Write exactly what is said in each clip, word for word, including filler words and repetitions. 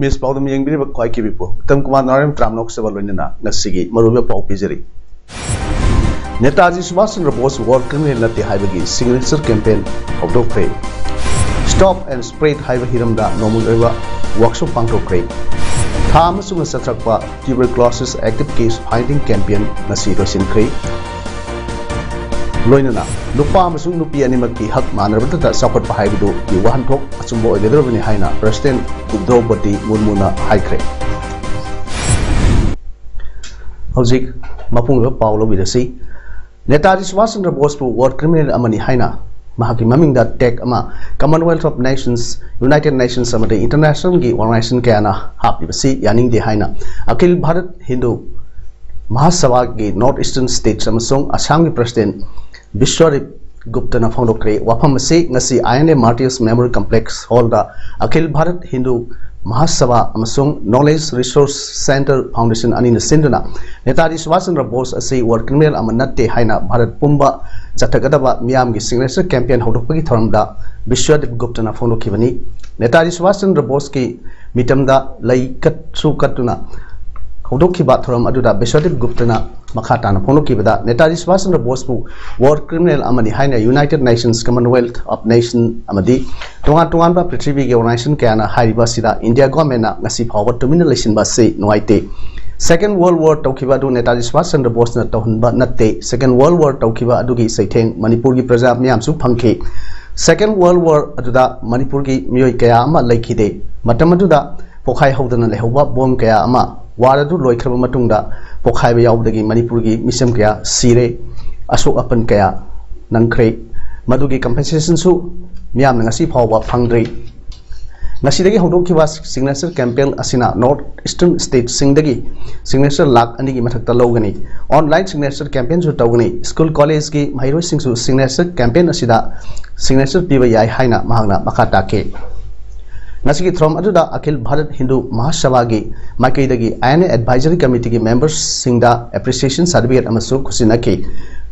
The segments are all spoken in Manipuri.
ꯏꯃꯦꯖ ꯄꯥꯎꯗꯝ ꯌꯦꯡꯕꯤꯔꯤꯕ ꯈ꯭ꯋꯥꯏ ꯀꯤꯕꯤꯄꯨ ꯎꯇꯝ ꯀꯨꯃꯥꯔ ꯅꯥꯔꯥꯌꯟ ꯇ꯭ꯔꯥꯝꯅꯣꯛꯆꯕ ꯂꯣꯏꯅꯅ ꯉꯁꯤꯒꯤ ꯃꯔꯨꯑꯣꯏꯕ ꯄꯥꯎ ꯄꯤꯖꯔꯤ꯫ ꯅꯦꯇꯥꯖꯤ ꯁꯨꯚꯥꯁ ꯆꯟꯗ꯭ꯔ ꯕꯣꯁ ꯋꯥꯔ ꯀ꯭ꯔꯤꯃꯤꯅꯦꯜ ꯅꯠꯇꯦ ꯍꯥꯏꯕꯒꯤ ꯁꯤꯒꯅꯦꯆꯔ ꯀꯦꯝꯄꯦꯟ ꯍꯧꯗꯣꯛꯈ꯭ꯔꯦ꯫ Stop and Spread ꯍꯥꯏꯕ ꯍꯤꯔꯝꯗ ꯅꯣꯡꯃꯒꯤ ꯑꯣꯏꯕ ꯋꯥꯔꯛꯁꯣꯞ ꯄꯥꯡꯊꯣꯛꯈ꯭ꯔꯦ꯫ ꯊꯥ ꯑꯃ ꯆꯨꯞꯅ ꯆꯠꯊꯔꯛꯄ Tuberculosis Active Case Finding Campaign ꯉꯁꯤ ꯂꯣꯏꯁꯤꯟꯈ꯭ꯔꯦ꯫ ꯂꯣꯏꯅꯅ ꯅꯨꯄꯥ ꯑꯃꯁꯨꯡ ꯅꯨꯄꯤ ꯑꯅꯤꯃꯛꯀꯤ ꯍꯛ ꯃꯥꯟꯅꯔꯕꯗꯇ ꯆꯥꯎꯈꯠꯄ ꯍꯥꯏꯕꯗꯨꯒꯤ ꯋꯥꯍꯟꯊꯣꯛ ꯑꯆꯨꯝꯕ ꯑꯣꯏꯒꯗꯧꯔꯕꯅꯤ ꯍꯥꯏꯅ ꯄ꯭ꯔꯁꯤꯗꯦꯟꯠ ꯗ꯭ꯔꯧꯄꯗꯤ ꯃꯨꯔꯃꯨꯅ ꯍꯥꯏꯈ꯭ꯔꯦ꯫ ꯍꯧꯖꯤꯛ ꯃꯄꯨꯡ ꯑꯣꯏꯕ ꯄꯥꯎ ꯂꯧꯕꯤꯔꯁꯤ꯫ ꯅꯦꯇꯥꯖꯤ ꯁꯨꯚꯥꯁ ꯆꯟꯗ꯭ꯔ ꯕꯣꯁꯄꯨ ꯋꯥꯔ ꯀ꯭ꯔꯤꯃꯤꯅꯦꯜ ꯑꯃꯅꯤ ꯍꯥꯏꯅ ꯃꯍꯥꯛꯀꯤ ꯃꯃꯤꯡꯗ ꯇꯦꯒ ꯑꯃ Commonwealth of Nations, United Nations ꯑꯃꯗꯤ ꯏꯟꯇꯔꯅꯦꯁꯅꯦꯜꯒꯤ ꯑꯣꯔꯒꯅꯥꯏꯖꯦꯁꯟ ꯀꯌꯥꯅ ꯍꯥꯞꯂꯤꯕꯁꯤ ꯌꯥꯅꯤꯡꯗꯦ ꯍꯥꯏꯅ ꯑꯈꯤꯜ ꯚꯥꯔꯠ ꯍꯤꯟꯗꯨ ꯃꯍꯥꯁꯚꯥꯒꯤ ꯅꯣꯔꯠ ꯏꯁꯇꯔꯟ ꯁ꯭ꯇꯦꯠꯁ ꯑꯃꯁꯨꯡ ꯑꯁꯥꯝꯒꯤ ꯄ꯭ꯔꯁꯤꯗꯦꯟꯠ ꯕꯤꯁ꯭ꯋꯔꯤꯞ ꯒꯨꯞꯇꯅ ꯐꯣꯡꯗꯣꯛꯈ꯭ꯔꯦ꯫ ꯋꯥꯐꯝ ꯑꯁꯤ ꯉꯁꯤ I N A Martyrs Memorial Complex ꯍꯣꯜꯗ ꯑꯈꯤꯜ ꯚꯥꯔꯠ ꯍꯤꯟꯗꯨ ꯃꯍꯥꯁꯚꯥ ꯑꯃꯁꯨꯡ ꯅꯣꯂꯦꯖ ꯔꯤꯁꯣꯔꯁ ꯁꯦꯟꯇꯔ ꯐꯥꯎꯟꯗꯦꯁꯟ ꯑꯅꯤꯅ ꯁꯤꯟꯗꯨꯅ ꯅꯦꯇꯥꯖꯤ ꯁꯨꯚꯥꯁ ꯆꯟꯗ꯭ꯔ ꯕꯣꯁ ꯑꯁꯤ ꯋꯥꯔ ꯀ꯭ꯔꯤꯃꯤꯅꯦꯜ ꯑꯃ ꯅꯠꯇꯦ ꯍꯥꯏꯅ ꯚꯥꯔꯠ ꯄꯨꯝꯕ ꯆꯠꯊꯒꯗꯕ ꯃꯤꯌꯥꯝꯒꯤ ꯁꯤꯒꯅꯦꯆꯔ ꯀꯦꯝꯄꯦꯟ ꯍꯧꯗꯣꯛꯄꯒꯤ ꯊꯧꯔꯝꯗ ꯕꯤꯁ꯭ꯋꯗꯤꯞ ꯒꯨꯞꯇꯅ ꯐꯣꯡꯗꯣꯛꯈꯤꯕꯅꯤ꯫ ꯅꯦꯇꯥꯖꯤ ꯁꯨꯚꯥꯁ ꯆꯟꯗ꯭ꯔ ꯕꯣꯁꯀꯤ ꯃꯤꯇꯝꯗ ꯂꯩ ꯀꯠꯁꯨ ꯀꯠꯇꯨꯅ ꯍꯧꯗꯣꯛꯈꯤꯕ ꯊꯧꯔꯝ ꯑꯗꯨꯗ ꯕꯤꯁ꯭ꯋꯗꯤꯞ ꯒꯨꯞꯇꯅ ꯃꯈꯥ ꯇꯥꯅ ꯐꯣꯡꯗꯣꯛꯈꯤꯕꯗ, ꯅꯦꯇꯥꯖꯤ ꯁꯨꯚꯥꯁ ꯆꯟꯗ꯭ꯔ ꯕꯣꯁꯄꯨ ꯋꯥꯔ ꯀ꯭ꯔꯤꯃꯤꯅꯦꯜ ꯑꯃꯅꯤ ꯍꯥꯏꯅ United nations, Commonwealth of nation ꯑꯃꯗꯤ ꯇꯣꯉꯥꯟ ꯇꯣꯉꯥꯟꯕ ꯄ꯭ꯔꯤꯊꯤꯕꯤꯒꯤ ꯑꯣꯔꯒꯅꯥꯏꯖꯦꯁꯟ ꯀꯌꯥꯅ ꯍꯥꯏꯔꯤꯕ ꯑꯁꯤꯗ ꯏꯟꯗꯤꯌꯥ ꯒꯣꯔꯃꯦꯟꯅ ꯉꯁꯤ ꯐꯥꯎꯕ ꯇꯨꯃꯤꯟꯅ ꯂꯩꯁꯤꯟꯕ ꯑꯁꯤ ꯅꯨꯡꯉꯥꯏꯇꯦ꯫ ꯁꯦꯀꯦꯟ ꯋꯥꯔꯜ ꯋꯥꯔ ꯇꯧꯈꯤꯕ ꯑꯗꯨ ꯅꯦꯇꯥꯖꯤ ꯁꯨꯚꯥꯁ ꯆꯟꯗ꯭ꯔ ꯕꯣꯁꯅ ꯇꯧꯍꯟꯕ ꯅꯠꯇꯦ꯫ ꯁꯦꯀꯦꯟ ꯋꯥꯔꯜ ꯋꯥꯔ ꯇꯧꯈꯤꯕ ꯑꯗꯨꯒꯤ ꯆꯩꯊꯦꯡ ꯃꯅꯤꯄꯨꯔꯒꯤ ꯄ꯭ꯔꯖꯥ ꯃꯤꯌꯥꯝꯁꯨ ꯐꯪꯈꯤ꯫ ꯁꯦꯀꯦꯟ ꯋꯥꯔꯜ ꯋꯥꯔ ꯑꯗꯨꯗ ꯃꯅꯤꯄꯨꯔꯒꯤ ꯃꯤꯑꯣꯏ ꯀꯌꯥ ꯑꯃ ꯂꯩꯈꯤꯗꯦ꯫ ꯃꯇꯝ ꯑꯗꯨꯗ ꯄꯣꯈꯥꯏ ꯍꯧꯗꯅ ꯂꯩꯍꯧꯕ ꯕꯣꯝ ꯀꯌꯥ ꯑꯃ, ꯋꯥꯔ ꯑꯗꯨ ꯂꯣꯏꯈ꯭ꯔꯕ ꯃꯇꯨꯡꯗ ꯄꯣꯈꯥꯏꯕ ꯌꯥꯎꯕꯗꯒꯤ ꯃꯅꯤꯄꯨꯔꯒꯤ ꯃꯤꯆꯝ ꯀꯌꯥ ꯁꯤꯔꯦ, ꯑꯁꯣꯛ ꯑꯄꯟ ꯀꯌꯥ ꯅꯪꯈ꯭ꯔꯦ꯫ ꯃꯗꯨꯒꯤ ꯀꯝꯄꯦꯟꯁꯦꯁꯟꯁꯨ ꯃꯤꯌꯥꯝꯅ ꯉꯁꯤ ꯐꯥꯎꯕ ꯐꯪꯗ꯭ꯔꯤ꯫ ꯉꯁꯤꯗꯒꯤ ꯍꯧꯗꯣꯛꯈꯤꯕ ꯁꯤꯒꯅꯦꯆꯔ ꯀꯦꯝꯄꯦꯟ ꯑꯁꯤꯅ ꯅꯣꯔꯠ ꯏꯁꯇꯔꯟ ꯁ꯭ꯇꯦꯠꯁꯤꯡꯗꯒꯤ ꯁꯤꯒꯅꯦꯆꯔ ꯂꯥꯈ ꯑꯅꯤꯒꯤ ꯃꯊꯛꯇ ꯂꯧꯒꯅꯤ꯫ ꯑꯣꯟꯂꯥꯏꯟ ꯁꯤꯒꯅꯦꯆꯔ ꯀꯦꯝꯄꯦꯟꯁꯨ ꯇꯧꯒꯅꯤ꯫ ꯁ꯭ꯀꯨꯜ ꯀꯣꯂꯦꯖꯀꯤ ꯃꯍꯩꯔꯣꯏꯁꯤꯡꯁꯨ ꯁꯤꯒꯅꯦꯆꯔ ꯀꯦꯝꯄꯦꯟ ꯑꯁꯤꯗ ꯁꯤꯒꯅꯦꯆꯔ ꯄꯤꯕ ꯌꯥꯏ ꯍꯥꯏꯅ ꯃꯍꯥꯛꯅ ꯃꯈꯥ ꯇꯥꯈꯤ꯫ ꯉꯁꯤꯒꯤ ꯊꯧꯔꯝ ꯑꯗꯨꯗ ꯑꯈꯤꯜ ꯚꯥꯔꯠ ꯍꯤꯟꯗꯨ ꯃꯍꯥꯁꯚꯥꯒꯤ ꯃꯥꯏꯀꯩꯗꯒꯤ ꯑꯥꯏ ꯑꯦꯟ ꯑꯦ ꯑꯦꯗꯚꯥꯏꯖꯔꯤ ꯀꯃꯤꯇꯤꯒꯤ ꯃꯦꯝꯕꯔꯁꯤꯡꯗ ꯑꯦꯄ꯭ꯔꯤꯁꯤꯌꯦꯁꯟ ꯁꯥꯔꯇꯤꯐꯤꯀꯦꯠ ꯑꯃꯁꯨ ꯈꯨꯠꯁꯤꯟꯅꯈꯤ꯫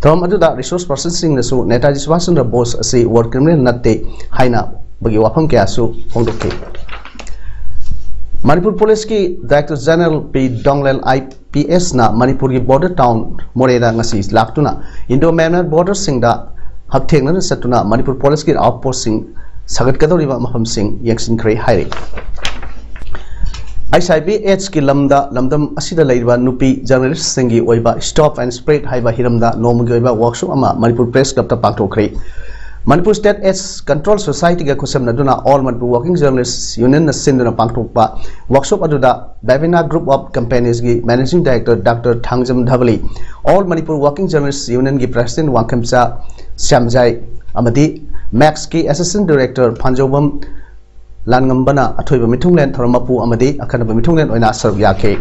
ꯊꯧꯔꯝ ꯑꯗꯨꯗ ꯔꯤꯁꯣꯔꯁ ꯄꯔꯁꯟꯁꯤꯡꯅꯁꯨ ꯅꯦꯇꯥꯖꯤ ꯁꯨꯚꯥꯁ ꯆꯟꯗ꯭ꯔ ꯕꯣꯁ ꯑꯁꯤ ꯋꯥꯔ ꯀ꯭ꯔꯤꯃꯤꯅꯦꯜ ꯅꯠꯇꯦ ꯍꯥꯏꯅꯕꯒꯤ ꯋꯥꯐꯝ ꯀꯌꯥꯁꯨ ꯐꯣꯡꯗꯣꯛꯈꯤ꯫ ꯃꯅꯤꯄꯨꯔ ꯄꯨꯂꯤꯁꯀꯤ director general P ꯗꯣꯡꯂꯦꯜ I P ꯑꯦꯁꯅ ꯃꯅꯤꯄꯨꯔꯒꯤ ꯕꯣꯔꯗꯔ ꯇꯥꯎꯟ ꯃꯣꯔꯦꯗ ꯉꯁꯤ ꯂꯥꯛꯇꯨꯅ ꯏꯟꯗꯣ ꯃ꯭ꯌꯥꯟꯃꯥꯔ ꯕꯣꯔꯗꯔꯁꯤꯡꯗ ꯍꯛꯊꯦꯡꯅꯅ ꯆꯠꯇꯨꯅ ꯃꯅꯤꯄꯨꯔ ꯄꯨꯂꯤꯁꯀꯤ ꯑꯥꯎꯠꯄꯣꯁꯁꯤꯡ ꯁꯥꯒꯠꯀꯗꯧꯔꯤꯕ ꯃꯐꯝꯁꯤꯡ ꯌꯦꯡꯁꯤꯟꯈ꯭ꯔꯦ ꯍꯥꯏꯔꯤ꯫ ꯑꯩꯆ ꯑꯥꯏ ꯚꯤ ꯑꯦꯗꯁꯀꯤ ꯂꯝꯗ ꯂꯝꯗꯝ ꯑꯁꯤꯗ ꯂꯩꯔꯤꯕ ꯅꯨꯄꯤ ꯖꯔꯅꯦꯂꯤꯁꯁꯤꯡꯒꯤ ꯑꯣꯏꯕ Stop and Spread ꯍꯥꯏꯕ ꯍꯤꯔꯝꯗ ꯅꯣꯡꯃꯒꯤ ꯑꯣꯏꯕ ꯋꯥꯔꯛꯁꯣꯞ ꯑꯃ ꯃꯅꯤꯄꯨꯔ ꯄ꯭ꯔꯦꯁ ꯀ꯭ꯂꯕꯇ ꯄꯥꯡꯊꯣꯛꯈ꯭ꯔꯦ꯫ ꯃꯅꯤꯄꯨꯔ ꯁ꯭ꯇꯦꯠ ꯑꯦꯗꯁ ꯀꯟꯇ꯭ꯔꯣꯜ ꯁꯣꯁꯥꯏꯇꯤꯒ ꯈꯨꯠꯁꯝꯅꯗꯨꯅ All Manipur Working Journalists Unionꯅ ꯁꯤꯟꯗꯨꯅ ꯄꯥꯡꯊꯣꯛꯄ ꯋꯥꯔꯛꯁꯣꯞ ꯑꯗꯨꯗ Babina Group of Companiesꯀꯤ managing director doctor Thangjam Dhabali, All Manipur Working Journalists Unionꯒꯤ ꯄ꯭ꯔꯦꯁꯤꯗꯦꯟꯠ ꯋꯥꯡꯈꯦꯝꯆꯥ ꯁ꯭ꯌꯥꯝꯖꯥꯏ ꯑꯃꯗꯤ ꯃꯦꯛꯁꯀꯤ ꯑꯦꯁꯤꯁꯇꯦꯟꯠ ꯗꯥꯏꯔꯦꯛꯇꯔ ꯐꯥꯟꯖꯧꯕꯝ ꯂꯥꯟꯉꯝꯕꯅ ꯑꯊꯣꯏꯕ ꯃꯤꯊꯨꯡꯂꯦꯟ ꯊꯧꯔꯝ ꯃꯄꯨ ꯑꯃꯗꯤ ꯑꯈꯟꯅꯕ ꯃꯤꯊꯨꯡꯂꯦꯟ ꯑꯣꯏꯅ ꯁꯔꯨꯛ ꯌꯥꯈꯤ꯫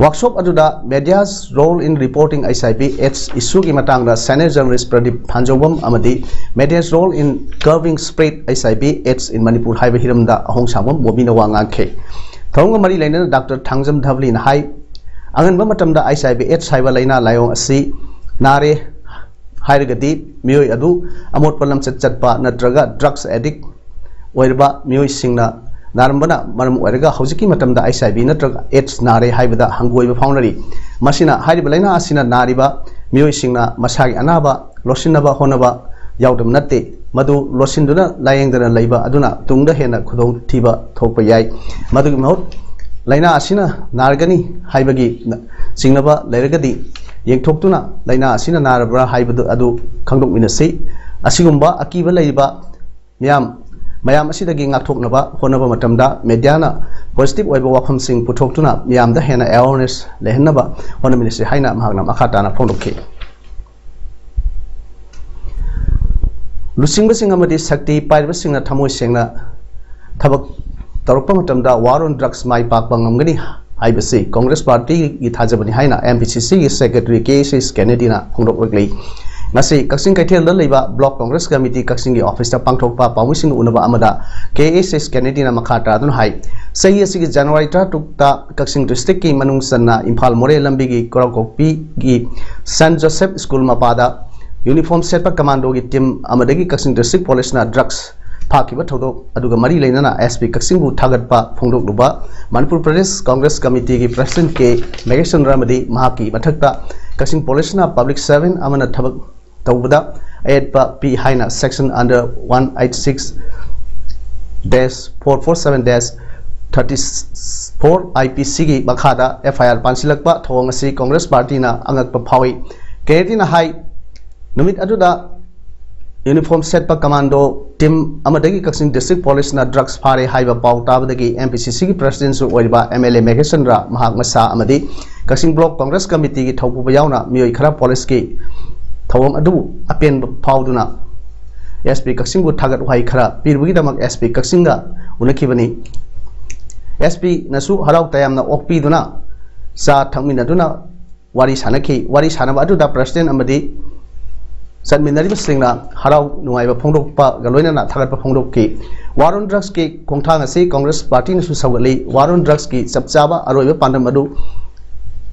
ꯋꯥꯔꯛꯁꯣꯞ ꯑꯗꯨꯗ Media's Role in Reporting H I V AIDS Issueꯒꯤ ꯃꯇꯥꯡꯗ ꯁꯦꯅꯤꯌꯔ ꯖꯔꯅꯦꯂꯤꯁ ꯄ꯭ꯔꯗꯤꯞ ꯐꯥꯟꯖꯧꯕꯝ ꯑꯃꯗꯤ Media's Role in Curbing Spread H I V AIDS in Manipur ꯍꯥꯏꯕ ꯍꯤꯔꯝꯗ ꯑꯍꯣꯡꯁꯥꯡꯕꯝ ꯕꯣꯕꯤꯅ ꯋꯥ ꯉꯥꯡꯈꯤ꯫ ꯊꯧꯔꯝꯒ ꯃꯔꯤ ꯂꯩꯅꯅ ꯗꯥꯛꯇꯔ ꯊꯥꯡꯖꯝ ꯙꯕꯂꯤꯅ ꯍꯥꯏ, ꯑꯉꯟꯕ ꯃꯇꯝꯗ H I V AIDS ꯍꯥꯏꯕ ꯂꯥꯏꯅꯥ ꯂꯥꯏꯑꯣꯡ ꯑꯁꯤ ꯅꯥꯔꯦ ꯍꯥꯏꯔꯒꯗꯤ ꯃꯤꯑꯣꯏ ꯑꯗꯨ ꯑꯃꯣꯠꯄ ꯂꯝꯆꯠ ꯆꯠꯄ ꯅꯠꯇ꯭ꯔꯒ ꯗ꯭ꯔꯒꯁ ꯑꯦꯗꯤꯛ ꯑꯣꯏꯔꯕ ꯃꯤꯑꯣꯏꯁꯤꯡꯅ ꯅꯥꯔꯝꯕꯅ ꯃꯔꯝ ꯑꯣꯏꯔꯒ ꯍꯧꯖꯤꯛꯀꯤ ꯃꯇꯝꯗ ꯑꯩꯆ ꯑꯥꯏ ꯚꯤ ꯅꯠꯇ꯭ꯔꯒ ꯑꯦꯗꯁ ꯅꯥꯔꯦ ꯍꯥꯏꯕꯗ ꯍꯪꯒꯣꯏꯕ ꯐꯥꯎꯅꯔꯤ꯫ ꯃꯁꯤꯅ, ꯍꯥꯏꯔꯤꯕ ꯂꯥꯏꯅꯥ ꯑꯁꯤꯅ ꯅꯥꯔꯤꯕ ꯃꯤꯑꯣꯏꯁꯤꯡꯅ ꯃꯁꯥꯒꯤ ꯑꯅꯥꯕ ꯂꯣꯠꯁꯤꯟꯅꯕ ꯍꯣꯠꯅꯕ ꯌꯥꯎꯗꯕ ꯅꯠꯇꯦ꯫ ꯃꯗꯨ ꯂꯣꯠꯁꯤꯟꯗꯨꯅ ꯂꯥꯌꯦꯡꯗꯅ ꯂꯩꯕ ꯑꯗꯨꯅ ꯇꯨꯡꯗ ꯍꯦꯟꯅ ꯈꯨꯗꯣꯡꯊꯤꯕ ꯊꯣꯛꯄ ꯌꯥꯏ꯫ ꯃꯗꯨꯒꯤ ꯃꯍꯨꯠ, ꯂꯥꯏꯅꯥ ꯑꯁꯤꯅ ꯅꯥꯔꯒꯅꯤ ꯍꯥꯏꯕꯒꯤ ꯆꯤꯡꯅꯕ ꯂꯩꯔꯒꯗꯤ, ꯌꯦꯡꯊꯣꯛꯇꯨꯅ ꯂꯥꯏꯅꯥ ꯑꯁꯤꯅ ꯅꯥꯔꯕ꯭ꯔꯥ ꯍꯥꯏꯕꯗꯨ ꯑꯗꯨ ꯈꯪꯗꯣꯛꯃꯤꯟꯅꯁꯤ꯫ ꯑꯁꯤꯒꯨꯝꯕ ꯑꯀꯤꯕ ꯂꯩꯔꯤꯕ ꯃꯤꯌꯥꯝ, ꯃꯌꯥꯝ ꯑꯁꯤꯗꯒꯤ ꯉꯥꯛꯊꯣꯛꯅꯕ ꯍꯣꯠꯅꯕ ꯃꯇꯝꯗ ꯃꯦꯗꯤꯌꯥꯅ ꯄꯣꯖꯤꯇꯤꯚ ꯑꯣꯏꯕ ꯋꯥꯐꯝꯁꯤꯡ ꯄꯨꯊꯣꯛꯇꯨꯅ ꯃꯤꯌꯥꯝꯗ ꯍꯦꯟꯅ ꯑꯦꯋꯥꯔꯅꯦꯁ ꯂꯩꯍꯟꯅꯕ ꯍꯣꯠꯅꯃꯤꯟꯅꯁꯤ ꯍꯥꯏꯅ ꯃꯍꯥꯛꯅ ꯃꯈꯥ ꯇꯥꯅ ꯐꯣꯡꯗꯣꯛꯈꯤ꯫ ꯂꯨꯆꯤꯡꯕꯁꯤꯡ ꯑꯃꯗꯤ ꯁꯛꯇꯤ ꯄꯥꯏꯔꯤꯕꯁꯤꯡꯅ ꯊꯃꯣꯏ ꯁꯦꯡꯅ ꯊꯕꯛ ꯇꯧꯔꯛꯄ ꯃꯇꯝꯗ war on drugs ꯃꯥꯏ ꯄꯥꯛꯄ ꯉꯝꯒꯅꯤ ꯍꯥꯏꯕꯁꯤ ꯀꯣꯡꯒ꯭ꯔꯦꯁ ꯄꯥꯔꯇꯤꯒꯤ ꯊꯥꯖꯕꯅꯤ ꯍꯥꯏꯅ ꯑꯦꯝ ꯄꯤ ꯁꯤ ꯁꯤꯒꯤ ꯁꯦꯀ꯭ꯔꯦꯇꯔꯤ ꯀꯦ ꯑꯦꯁ ꯑꯦꯁ ꯀꯦꯅꯦꯗꯤꯅ ꯐꯣꯡꯗꯣꯛꯂꯛꯂꯤ꯫ ꯉꯁꯤ ꯀꯛꯆꯤꯡ ꯀꯩꯊꯦꯜꯗ ꯂꯩꯕ ꯕ꯭ꯂꯣꯛ ꯀꯣꯡꯒ꯭ꯔꯦꯁ ꯀꯃꯤꯇꯤ ꯀꯛꯆꯤꯡꯒꯤ ꯑꯣꯐꯤꯁꯇ ꯄꯥꯡꯊꯣꯛꯄ ꯄꯥꯎꯃꯤꯁꯤꯡꯒ ꯎꯅꯕ ꯑꯃꯗ ꯀꯦ ꯑꯦꯁ ꯑꯦꯁ ꯀꯦꯅꯦꯗꯤꯅ ꯃꯈꯥ ꯇꯥꯗꯨꯅ ꯍꯥꯏ, ꯆꯍꯤ ꯑꯁꯤꯒꯤ ꯖꯅꯋꯥꯔꯤ ꯇꯔꯥꯇꯔꯨꯛꯇ ꯀꯛꯆꯤꯡ ꯗꯤꯁꯇ꯭ꯔꯤꯛꯀꯤ ꯃꯅꯨꯡ ꯆꯟꯅ ꯏꯝꯐꯥꯜ ꯃꯣꯔꯦ ꯂꯝꯕꯤꯒꯤ ꯀꯣꯔꯥꯎꯀꯣꯛꯄꯤꯒꯤ ꯁꯦꯟꯠ ꯖꯣꯁꯦꯐ ꯁ꯭ꯀꯨꯜ ꯃꯄꯥꯗ ꯌꯨꯅꯤꯐꯣꯔꯝ ꯁꯦꯠꯄ ꯀꯃꯥꯟꯗꯣꯒꯤ ꯇꯤꯝ ꯑꯃꯗꯒꯤ ꯀꯛꯆꯤꯡ ꯗꯤꯁꯇ꯭ꯔꯤꯛ ꯄꯨꯂꯤꯁꯅ ꯗ꯭ꯔꯒꯁ ꯐꯥꯈꯤꯕ ꯊꯧꯗꯣꯛ ꯑꯗꯨꯒ ꯃꯔꯤ ꯂꯩꯅꯅ ꯑꯦꯁ ꯄꯤ ꯀꯛꯆꯤꯡꯕꯨ ꯊꯥꯒꯠꯄ ꯐꯣꯡꯗꯣꯛꯂꯨꯕ ꯃꯅꯤꯄꯨꯔ ꯄ꯭ꯔꯗꯦꯁ ꯀꯣꯡꯒ꯭ꯔꯦꯁ ꯀꯃꯤꯇꯤꯒꯤ ꯄ꯭ꯔꯁꯤꯗꯦꯟꯠ ꯀꯦ ꯃꯦꯘꯦꯁꯟꯗ꯭ꯔ ꯑꯃꯗꯤ ꯃꯍꯥꯛꯀꯤ ꯃꯊꯛꯇ ꯀꯛꯆꯤꯡ ꯄꯨꯂꯤꯁꯅ ꯄꯕ꯭ꯂꯤꯛ ꯁꯔꯚꯦꯟꯠ ꯑꯃꯅ ꯊꯕꯛ ꯇꯧꯕꯗ ꯑꯌꯦꯠꯄ ꯄꯤ ꯍꯥꯏꯅ section under one eight six dash four four seven dash thirty four I P C ꯒꯤ ꯃꯈꯥꯗ F I R ꯄꯥꯟꯁꯤꯜꯂꯛꯄ ꯊꯧꯑꯣꯡ ꯑꯁꯤ ꯀꯣꯡꯒ꯭ꯔꯦꯁ ꯄꯥꯔꯇꯤꯅ ꯑꯉꯛꯄ ꯐꯥꯎꯏ꯫ ꯀꯦꯅꯦꯗꯤꯅ ꯍꯥꯏ, ꯅꯨꯃꯤꯠ ꯑꯗꯨꯗ ꯌꯨꯅꯤꯐꯣꯔꯝ ꯁꯦꯠꯄ ꯀꯃꯥꯟꯗꯣ ꯇꯤꯝ ꯑꯃꯗꯒꯤ ꯀꯛꯆꯤꯡ ꯗꯤꯁꯇ꯭ꯔꯤꯛ ꯄꯨꯂꯤꯁꯅ ꯗ꯭ꯔꯒꯁ ꯐꯥꯔꯦ ꯍꯥꯏꯕ ꯄꯥꯎ ꯇꯥꯕꯗꯒꯤ ꯑꯦꯝ ꯄꯤ ꯁꯤ ꯁꯤꯒꯤ ꯄ꯭ꯔꯁꯤꯗꯦꯟꯠꯁꯨ ꯑꯣꯏꯔꯤꯕ ꯑꯦꯝ ꯑꯦꯜ ꯑꯦ ꯃꯦꯘꯦꯁꯟꯗ꯭ꯔ ꯃꯍꯥꯛ ꯃꯁꯥ ꯑꯃꯗꯤ ꯀꯛꯆꯤꯡ ꯕ꯭ꯂꯣꯛ ꯀꯣꯡꯒ꯭ꯔꯦꯁ ꯀꯃꯤꯇꯤꯒꯤ ꯊꯧꯄꯨꯕ ꯌꯥꯎꯅ ꯃꯤꯑꯣꯏ ꯈꯔ ꯄꯨꯂꯤꯁꯀꯤ ꯊꯧꯑꯣꯡ ꯑꯗꯨꯕꯨ ꯑꯄꯦꯟꯕ ꯐꯥꯎꯗꯨꯅ ꯑꯦꯁ ꯄꯤ ꯀꯛꯆꯤꯡꯕꯨ ꯊꯥꯒꯠ ꯋꯥꯍꯩ ꯈꯔ ꯄꯤꯔꯨꯕꯒꯤꯗꯃꯛ ꯑꯦꯁ ꯄꯤ ꯀꯛꯆꯤꯡꯒ ꯎꯅꯈꯤꯕꯅꯤ꯫ ꯑꯦꯁ ꯄꯤꯅꯁꯨ ꯍꯔꯥꯎ ꯇꯌꯥꯝꯅ ꯑꯣꯛꯄꯤꯗꯨꯅ ꯆꯥ ꯊꯛꯃꯤꯟꯅꯗꯨꯅ ꯋꯥꯔꯤ ꯁꯥꯟꯅꯈꯤ꯫ ꯋꯥꯔꯤ ꯁꯥꯟꯅꯕ ꯑꯗꯨꯗ ꯄ꯭ꯔꯁꯤꯗꯦꯟꯠ ꯑꯃꯗꯤ ꯆꯠꯃꯤꯟꯅꯔꯤꯕꯁꯤꯡꯅ ꯍꯔꯥꯎ ꯅꯨꯡꯉꯥꯏꯕ ꯐꯣꯡꯗꯣꯛꯄꯒ ꯂꯣꯏꯅꯅ ꯊꯥꯒꯠꯄ ꯐꯣꯡꯗꯣꯛꯈꯤ꯫ War on drugsꯀꯤ ꯈꯣꯡꯊꯥꯡ ꯑꯁꯤ ꯀꯣꯡꯒ꯭ꯔꯦꯁ ꯄꯥꯔꯇꯤꯅꯁꯨ ꯁꯧꯒꯠꯂꯤ꯫ War on drugsꯀꯤ ꯆꯞ ꯆꯥꯕ ꯑꯔꯣꯏꯕ ꯄꯥꯟꯗꯝ ꯑꯗꯨ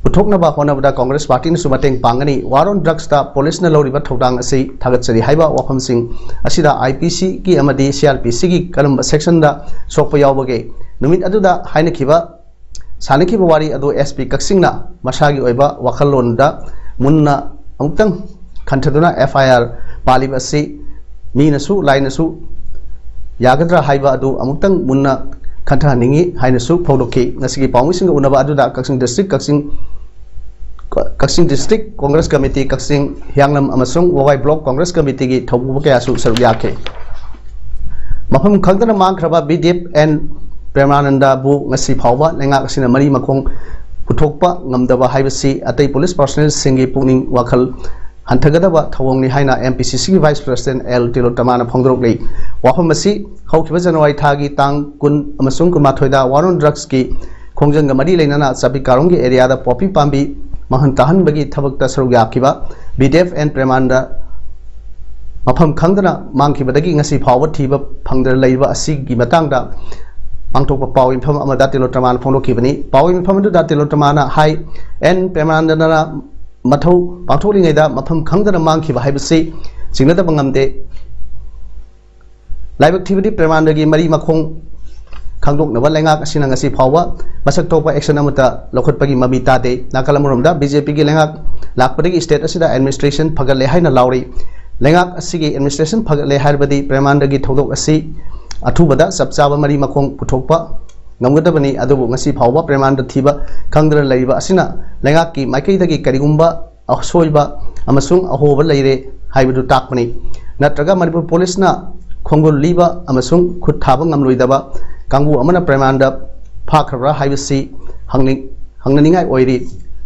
ꯄꯨꯊꯣꯛꯅꯕ ꯍꯣꯠꯅꯕꯗ ꯀꯣꯡꯒ꯭ꯔꯦꯁ ꯄꯥꯔꯇꯤꯅꯁꯨ ꯃꯇꯦꯡ ꯄꯥꯡꯒꯅꯤ꯫ War on Drugsꯇ ꯄꯨꯂꯤꯁꯅ ꯂꯧꯔꯤꯕ ꯊꯧꯗꯥꯡ ꯑꯁꯤ ꯊꯥꯒꯠꯆꯔꯤ ꯍꯥꯏꯕ ꯋꯥꯐꯝꯁꯤꯡ ꯑꯁꯤꯗ IPCꯒꯤ ꯑꯃꯗꯤ CRPCꯒꯤ ꯀꯔꯝꯕ sectionꯗ ꯁꯣꯛꯄ ꯌꯥꯎꯕꯒꯦ? ꯅꯨꯃꯤꯠ ꯑꯗꯨꯗ ꯍꯥꯏꯅꯈꯤꯕ, ꯁꯥꯟꯅꯈꯤꯕ ꯋꯥꯔꯤ ꯑꯗꯨ SP ꯀꯛꯆꯤꯡꯅ ꯃꯁꯥꯒꯤ ꯑꯣꯏꯕ ꯋꯥꯈꯜꯂꯣꯟꯗ ꯃꯨꯟꯅ ꯑꯃꯨꯛꯇꯪ ꯈꯟꯊꯗꯨꯅ FIR ꯄꯥꯜꯂꯤꯕ ꯑꯁꯤ ꯃꯤꯅꯁꯨ ꯂꯥꯏꯅꯁꯨ ꯌꯥꯒꯗ꯭ꯔꯥ ꯍꯥꯏꯕ ꯑꯗꯨ ꯑꯃꯨꯛꯇꯪ ꯃꯨꯟꯅ ꯈꯟꯊꯍꯟꯅꯤꯡꯏ ꯍꯥꯏꯅꯁꯨ ꯐꯣꯡꯗꯣꯛꯈꯤ꯫ ꯉꯁꯤꯒꯤ ꯄꯥꯎꯃꯤꯁꯤꯡꯒ ꯎꯅꯕ ꯑꯗꯨꯗ ꯀꯛꯆꯤꯡ district, ꯀꯛꯆꯤꯡ, ꯀꯛꯆꯤꯡ district Congress Committee, ꯀꯛꯆꯤꯡ, ꯍꯤꯌꯥꯡꯂꯝ ꯑꯃꯁꯨꯡ ꯋꯥꯕꯥꯏ block Congress Committeeꯒꯤ ꯊꯧꯄꯨꯕ ꯀꯌꯥꯁꯨ ꯁꯔꯨꯛ ꯌꯥꯈꯤ꯫ ꯃꯐꯝ ꯈꯪꯗꯅ ꯃꯥꯡꯈ꯭ꯔꯕ BDF N ꯄ꯭ꯔꯦꯃꯥꯅꯟꯗꯕꯨ ꯉꯁꯤ ꯐꯥꯎꯕ ꯂꯩꯉꯥꯛ ꯑꯁꯤꯅ ꯃꯔꯤ ꯃꯈꯣꯡ ꯄꯨꯊꯣꯛꯄ ꯉꯝꯗꯕ ꯍꯥꯏꯕꯁꯤ ꯑꯇꯩ ꯄꯨꯂꯤꯁ personnelꯁꯤꯡꯒꯤ ꯄꯨꯛꯅꯤꯡ ꯋꯥꯈꯜ ꯍꯟꯊꯒꯗꯕ ꯊꯧꯑꯣꯡꯅꯤ ꯍꯥꯏꯅ MPCCꯒꯤ Vice President L ꯇꯤꯂꯣꯇꯃꯥꯅ ꯐꯣꯡꯗꯣꯔꯛꯂꯤ꯫ ꯋꯥꯐꯝ ꯑꯁꯤ ꯍꯧꯈꯤꯕ January ꯊꯥꯒꯤ ꯇꯥꯡ ꯀꯨꯟ ꯑꯃꯁꯨꯡ ꯀꯨꯟꯃꯥꯊꯣꯏꯗ War on Drugsꯀꯤ ꯈꯣꯡꯖꯪꯒ ꯃꯔꯤ ꯂꯩꯅꯅ ꯆꯥꯄꯤ ꯀꯥꯔꯣꯡꯒꯤ areaꯗ ꯄꯣꯄꯤ ꯄꯥꯝꯕꯤ ꯃꯥꯡꯍꯟ ꯇꯥꯍꯟꯕꯒꯤ ꯊꯕꯛꯇ ꯁꯔꯨꯛ ꯌꯥꯈꯤꯕ BDF N ꯄ꯭ꯔꯦꯃꯥꯅꯟꯗ ꯃꯐꯝ ꯈꯪꯗꯅ ꯃꯥꯡꯈꯤꯕꯗꯒꯤ ꯉꯁꯤ ꯐꯥꯎꯕ ꯊꯤꯕ ꯐꯪꯗꯅ ꯂꯩꯔꯤꯕ ꯑꯁꯤꯒꯤ ꯃꯇꯥꯡꯗ ꯄꯥꯡꯊꯣꯛꯄ ꯄꯥꯎ ꯃꯤꯐꯝ ꯑꯃꯗ ꯇꯤꯂꯣꯇꯃꯥꯅ ꯐꯣꯡꯗꯣꯛꯈꯤꯕꯅꯤ꯫ ꯄꯥꯎ ꯃꯤꯐꯝ ꯑꯗꯨꯗ ꯇꯤꯂꯣꯇꯃꯥꯅ ꯍꯥꯏ, N ꯄ꯭ꯔꯦꯃꯥꯅꯟꯗꯅ ꯃꯊꯧ ꯄꯥꯡꯊꯣꯛꯂꯤꯉꯩꯗ ꯃꯐꯝ ꯈꯪꯗꯅ ꯃꯥꯡꯈꯤꯕ ꯍꯥꯏꯕꯁꯤ ꯆꯤꯡꯅꯗꯕ ꯉꯝꯗꯦ꯫ ꯂꯥꯏꯕꯛ ꯊꯤꯕꯗꯤ ꯄ꯭ꯔꯦꯃꯥꯅꯟꯗꯒꯤ ꯃꯔꯤ ꯃꯈꯣꯡ ꯈꯪꯗꯣꯛꯅꯕ ꯂꯩꯉꯥꯛ ꯑꯁꯤꯅ ꯉꯁꯤ ꯐꯥꯎꯕ ꯃꯁꯛ ꯊꯣꯛꯄ action ꯑꯃꯠꯇ ꯂꯧꯈꯠꯄꯒꯤ ꯃꯃꯤ ꯇꯥꯗꯦ꯫ ꯅꯥꯀꯜ ꯑꯃꯔꯣꯝꯗ BJPꯒꯤ ꯂꯩꯉꯥꯛ ꯂꯥꯛꯄꯗꯒꯤ state ꯑꯁꯤꯗ administration ꯐꯒꯠꯂꯦ ꯍꯥꯏꯅ ꯂꯥꯎꯔꯤ꯫ ꯂꯩꯉꯥꯛ ꯑꯁꯤꯒꯤ administration ꯐꯒꯠꯂꯦ ꯍꯥꯏꯔꯕꯗꯤ ꯄ꯭ꯔꯦꯃꯥꯅꯟꯗꯒꯤ ꯊꯧꯗꯣꯛ ꯑꯁꯤ ꯑꯊꯨꯕꯗ ꯆꯞ ꯆꯥꯕ ꯃꯔꯤ ꯃꯈꯣꯡ ꯄꯨꯊꯣꯛꯄ ꯉꯝꯒꯗꯕꯅꯤ꯫ ꯑꯗꯨꯕꯨ ꯉꯁꯤ ꯐꯥꯎꯕ ꯄ꯭ꯔꯦꯃꯥꯅꯟꯗ ꯊꯤꯕ ꯈꯪꯗꯅ ꯂꯩꯔꯤꯕ ꯑꯁꯤꯅ ꯂꯩꯉꯥꯛꯀꯤ ꯃꯥꯏꯀꯩꯗꯒꯤ ꯀꯔꯤꯒꯨꯝꯕ ꯑꯁꯣꯏꯕ ꯑꯃꯁꯨꯡ ꯑꯍꯣꯕ ꯂꯩꯔꯦ ꯍꯥꯏꯕꯗꯨ ꯇꯥꯛꯄꯅꯤ꯫ ꯅꯠꯇ꯭ꯔꯒ ꯃꯅꯤꯄꯨꯔ ꯄꯨꯂꯤꯁꯅ ꯈꯣꯡꯒꯨꯜ ꯂꯤꯕ ꯑꯃꯁꯨꯡ ꯈꯨꯠ ꯊꯥꯕ ꯉꯝꯂꯣꯏꯗꯕ ꯀꯥꯡꯕꯨ ꯑꯃꯅ ꯄ꯭ꯔꯦꯃꯥꯅꯟꯗ ꯐꯥꯈ꯭ꯔꯕ꯭ꯔꯥ ꯍꯥꯏꯕꯁꯤ ꯍꯪꯅꯤꯡ-, ꯍꯪꯅꯅꯤꯡꯉꯥꯏ ꯑꯣꯏꯔꯤ꯫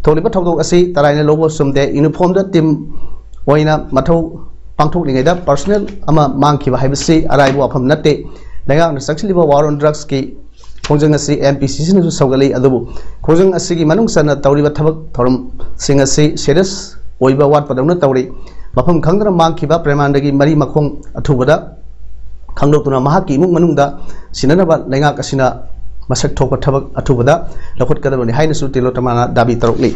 ꯊꯣꯛꯂꯤꯕ ꯊꯧꯗꯣꯛ ꯑꯁꯤ ꯇꯔꯥꯏꯅ ꯂꯧꯕ ꯆꯨꯝꯗꯦ꯫ Uniformꯗ team ꯑꯣꯏꯅ ꯃꯊꯧ ꯄꯥꯡꯊꯣꯛꯂꯤꯉꯩꯗ personnel ꯑꯃ ꯃꯥꯡꯈꯤꯕ ꯍꯥꯏꯕꯁꯤ ꯑꯔꯥꯏꯕ ꯋꯥꯐꯝ ꯅꯠꯇꯦ꯫ ꯂꯩꯉꯥꯛꯅ ꯆꯪꯁꯤꯜꯂꯤꯕ War on Drugsꯀꯤ ꯈꯣꯡꯖꯪ ꯑꯁꯤ MPCCꯅꯁꯨ ꯁꯧꯒꯠꯂꯤ꯫ ꯑꯗꯨꯕꯨ ꯈꯣꯡꯖꯪ ꯑꯁꯤꯒꯤ ꯃꯅꯨꯡ ꯆꯟꯅ ꯇꯧꯔꯤꯕ ꯊꯕꯛ ꯊꯧꯔꯝꯁꯤꯡ ꯑꯁꯤ serious ꯑꯣꯏꯕ ꯋꯥꯠꯄꯗꯧꯅ ꯇꯧꯔꯤ꯫ ꯃꯐꯝ ꯈꯪꯗꯅ ꯃꯥꯡꯈꯤꯕ ꯄ꯭ꯔꯦꯃꯥꯅꯟꯗꯒꯤ ꯃꯔꯤ ꯃꯈꯣꯡ ꯑꯊꯨꯕꯗ ꯈꯪꯗꯣꯛꯇꯨꯅ ꯃꯍꯥꯛꯀꯤ ꯏꯃꯨꯡ ꯃꯅꯨꯡꯗ ꯁꯤꯟꯅꯅꯕ ꯂꯩꯉꯥꯛ ꯑꯁꯤꯅ ꯃꯁꯛ ꯊꯣꯛꯄ ꯊꯕꯛ ꯑꯊꯨꯕꯗ ꯂꯧꯈꯠꯀꯗꯕꯅꯤ ꯍꯥꯏꯅꯁꯨ ꯇꯤꯂꯣꯇꯃꯥꯅ Dhabi ꯇꯧꯔꯛꯂꯤ꯫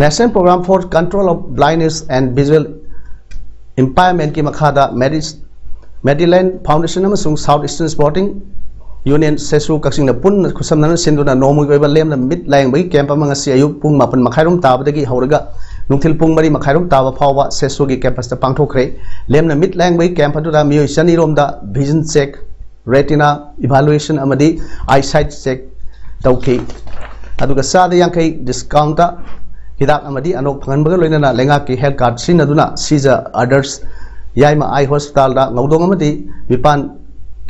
National Program for Control of Blindness and Visual Impairment ꯀꯤ ꯃꯈꯥꯗ ꯃꯦꯗꯤꯂꯦꯟ ꯐꯥꯎꯟꯗꯦꯁꯟ ꯑꯃꯁꯨꯡ South Eastern Sporting Union ꯁꯦꯁꯨ ꯀꯛꯆꯤꯡꯅ ꯄꯨꯟꯅ ꯈꯨꯠꯁꯝꯅꯅ ꯁꯤꯟꯗꯨꯅ ꯅꯣꯡꯃꯒꯤ ꯑꯣꯏꯕ ꯂꯦꯝꯅ ꯃꯤꯠ ꯂꯥꯌꯦꯡꯕꯒꯤ ꯀꯦꯝꯞ ꯑꯃ ꯉꯁꯤ ꯑꯌꯨꯛ ꯄꯨꯡ ꯃꯥꯄꯟ ꯃꯈꯥꯏꯔꯣꯝ ꯇꯥꯕꯗꯒꯤ ꯍꯧꯔꯒ ꯅꯨꯡꯊꯤꯜ ꯄꯨꯡ ꯃꯔꯤ ꯃꯈꯥꯏꯔꯣꯝ ꯇꯥꯕ ꯐꯥꯎꯕ ꯁꯦꯁꯨꯒꯤ ꯀꯦꯝꯄꯁꯇ ꯄꯥꯡꯊꯣꯛꯈ꯭ꯔꯦ꯫ ꯂꯦꯝꯅ ꯃꯤꯠ ꯂꯥꯌꯦꯡꯕꯒꯤ ꯀꯦꯝꯞ ꯑꯗꯨꯗ ꯃꯤꯑꯣꯏ ꯆꯅꯤꯔꯣꯝꯗ vision check, retina evaluation ꯑꯃꯗꯤ eyesight check ꯇꯧꯈꯤ꯫ ꯑꯗꯨꯒ ꯆꯥꯗ ꯌꯥꯡꯈꯩ ꯗꯤꯁꯀꯥꯎꯟꯇ ꯍꯤꯗꯥꯛ ꯑꯃꯗꯤ ꯑꯅꯣꯛ ꯐꯪꯍꯟꯕꯒ ꯂꯣꯏꯅꯅ ꯂꯩꯉꯥꯛꯀꯤ ꯍꯦꯜꯊ ꯀꯥꯔꯗ ꯁꯤꯖꯤꯟꯅꯗꯨꯅ ꯁꯤꯖ ꯑꯥꯗꯔꯁ ꯌꯥꯏꯃ ꯑꯥꯏ ꯍꯣꯁꯄꯤꯇꯥꯜꯗ ꯉꯧꯗꯣꯡ ꯑꯃꯗꯤ ꯃꯤꯄꯥꯟ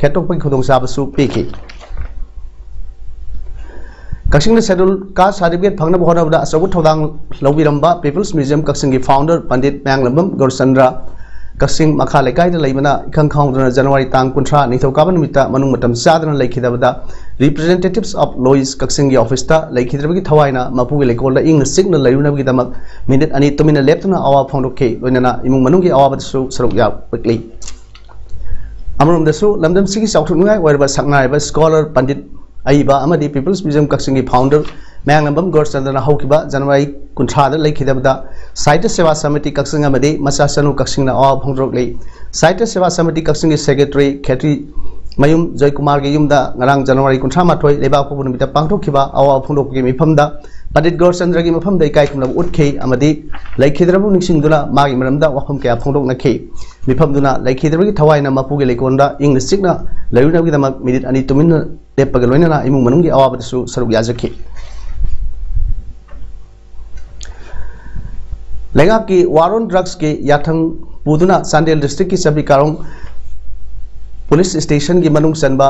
ꯈꯦꯠꯇꯣꯛꯄꯒꯤ ꯈꯨꯗꯣꯡꯆꯥꯕꯁꯨ ꯄꯤꯈꯤ꯫ ꯀꯛꯆꯤꯡꯗ ꯁꯦꯗꯨꯜ ꯀꯥꯁ ꯁꯥꯔꯇꯤꯐꯤꯀꯦꯠ ꯐꯪꯅꯕ ꯍꯣꯠꯅꯕꯗ ꯑꯆꯧꯕ ꯊꯧꯗꯥꯡ ꯂꯧꯕꯤꯔꯝꯕ ꯄꯤꯄꯜꯁ ꯃ꯭ꯌꯨꯖꯤꯌꯝ ꯀꯛꯆꯤꯡꯒꯤ ꯐꯥꯎꯟꯗꯔ ꯄꯟꯗꯤꯠ ꯃꯌꯥꯡꯂꯝꯕꯝ ꯒꯧꯔꯆꯟꯗ꯭ꯔ, ꯀꯛꯆꯤꯡ ꯃꯈꯥ ꯂꯩꯀꯥꯏꯗ ꯂꯩꯕꯅ ꯏꯈꯪ ꯈꯪꯍꯧꯗꯅ ꯖꯅꯋꯥꯔꯤ ꯇꯥꯡ ꯀꯨꯟꯊ꯭ꯔꯥ ꯅꯤꯡꯊꯧꯀꯥꯕ ꯅꯨꯃꯤꯠꯇ ꯃꯅꯨꯡ ꯃꯇꯝ ꯆꯥꯗꯅ ꯂꯩꯈꯤꯗꯕꯗ Representatives of Lois ꯀꯛꯆꯤꯡꯒꯤ ꯑꯣꯐꯤꯁꯇ ꯂꯩꯈꯤꯗ꯭ꯔꯕꯒꯤ ꯊꯋꯥꯏꯅ ꯃꯄꯨꯒꯤ ꯂꯩꯀꯣꯜꯗ ꯏꯪꯅ ꯆꯤꯛꯅ ꯂꯩꯔꯨꯅꯕꯒꯤꯗꯃꯛ ꯃꯤꯅꯤꯠ ꯑꯅꯤ ꯇꯨꯃꯤꯟꯅ ꯂꯦꯞꯇꯨꯅ ꯑꯋꯥꯕ ꯐꯣꯡꯗꯣꯛꯈꯤ꯫ ꯂꯣꯏꯅꯅ ꯏꯃꯨꯡ ꯃꯅꯨꯡꯒꯤ ꯑꯋꯥꯕꯗꯁꯨ ꯁꯔꯨꯛ ꯌꯥꯎꯔꯛꯂꯤ꯫ ꯑꯃꯔꯣꯝꯗꯁꯨ ꯂꯝꯗꯝꯁꯤꯒꯤ ꯆꯥꯎꯊꯣꯛꯅꯤꯡꯉꯥꯏ ꯑꯣꯏꯔꯕ ꯁꯛꯅꯥꯏꯔꯕ ꯁ꯭ꯀꯣꯂꯔ ꯄꯟꯗꯤꯠ ꯑꯏꯕ ꯑꯃꯗꯤ ꯄꯤꯄꯜꯁ ꯃ꯭ꯌꯨꯖꯤꯌꯝ ꯀꯛꯆꯤꯡꯒꯤ ꯐꯥꯎꯟꯗꯔ ꯃꯌꯥꯡꯂꯝꯕꯝ ꯒꯣꯔꯆꯟꯗ꯭ꯔꯅ ꯍꯧꯈꯤꯕ ꯖꯅꯋꯥꯔꯤ ꯀꯨꯟꯊ꯭ꯔꯥꯗ ꯂꯩꯈꯤꯗꯕꯗ ꯁꯥꯍꯤꯇ꯭ꯌ ꯁꯦꯕꯥ ꯁꯃꯤꯇꯤ ꯀꯛꯆꯤꯡ ꯑꯃꯗꯤ ꯃꯆꯥ ꯆꯅꯨ ꯀꯛꯆꯤꯡꯅ ꯑꯋꯥꯕ ꯐꯣꯡꯗꯣꯔꯛꯂꯤ꯫ ꯁꯥꯍꯤꯇ꯭ꯌ ꯁꯦꯕꯥ ꯁꯃꯤꯇꯤ ꯀꯛꯆꯤꯡꯒꯤ ꯁꯦꯀ꯭ꯔꯦꯇꯔꯤ ꯈꯦꯇ꯭ꯔꯤ ꯃꯌꯨꯝ ꯖꯣꯏꯀꯨꯃꯥꯔꯒꯤ ꯌꯨꯝꯗ ꯉꯔꯥꯡ ꯖꯅꯋꯥꯔꯤ ꯀꯨꯟꯊ꯭ꯔꯥ ꯃꯥꯊꯣꯏ ꯂꯩꯕꯥꯛꯄꯣꯛꯄ ꯅꯨꯃꯤꯠꯇ ꯄꯥꯡꯊꯣꯛꯈꯤꯕ ꯑꯋꯥꯕ ꯐꯣꯡꯗꯣꯛꯄꯒꯤ ꯃꯤꯐꯝꯗ ꯄꯟꯗꯤꯠ ꯒꯣꯔꯆꯟꯗ꯭ꯔꯒꯤ ꯃꯐꯝꯗ ꯏꯀꯥꯏ ꯈꯨꯝꯅꯕ ꯎꯠꯈꯤ ꯑꯃꯗꯤ ꯂꯩꯈꯤꯗ꯭ꯔꯕꯕꯨ ꯅꯤꯡꯁꯤꯡꯗꯨꯅ ꯃꯥꯒꯤ ꯃꯔꯝꯗ ꯋꯥꯐꯝ ꯀꯌꯥ ꯐꯣꯡꯗꯣꯛꯅꯈꯤ꯫ ꯃꯤꯐꯝꯗꯨꯅ ꯂꯩꯈꯤꯗ꯭ꯔꯕꯒꯤ ꯊꯋꯥꯏꯅ ꯃꯄꯨꯒꯤ ꯂꯩꯀꯣꯜꯗ ꯏꯪꯅ ꯆꯤꯛꯅ ꯂꯩꯔꯨꯅꯕꯒꯤꯗꯃꯛ ꯃꯤꯅꯤꯠ ꯑꯅꯤ ꯇꯨꯃꯤꯟꯅ ꯂꯦꯞꯄꯒ ꯂꯣꯏꯅꯅ ꯏꯃꯨꯡ ꯃꯅꯨꯡꯒꯤ ꯑꯋꯥꯕꯗꯁꯨ ꯁꯔꯨꯛ ꯌꯥꯖꯈꯤ꯫ ꯂꯩꯉꯥꯛꯀꯤ War on Drugsꯀꯤ ꯌꯥꯊꯪ ꯄꯨꯗꯨꯅ ꯆꯥꯟꯗꯦꯜ ꯗꯤꯁꯇ꯭ꯔꯤꯛꯀꯤ ꯆꯕꯤꯀꯥꯔꯣꯡ ꯄꯨꯂꯤꯁ ꯁ꯭ꯇꯦꯁꯟꯒꯤ ꯃꯅꯨꯡ ꯆꯟꯕ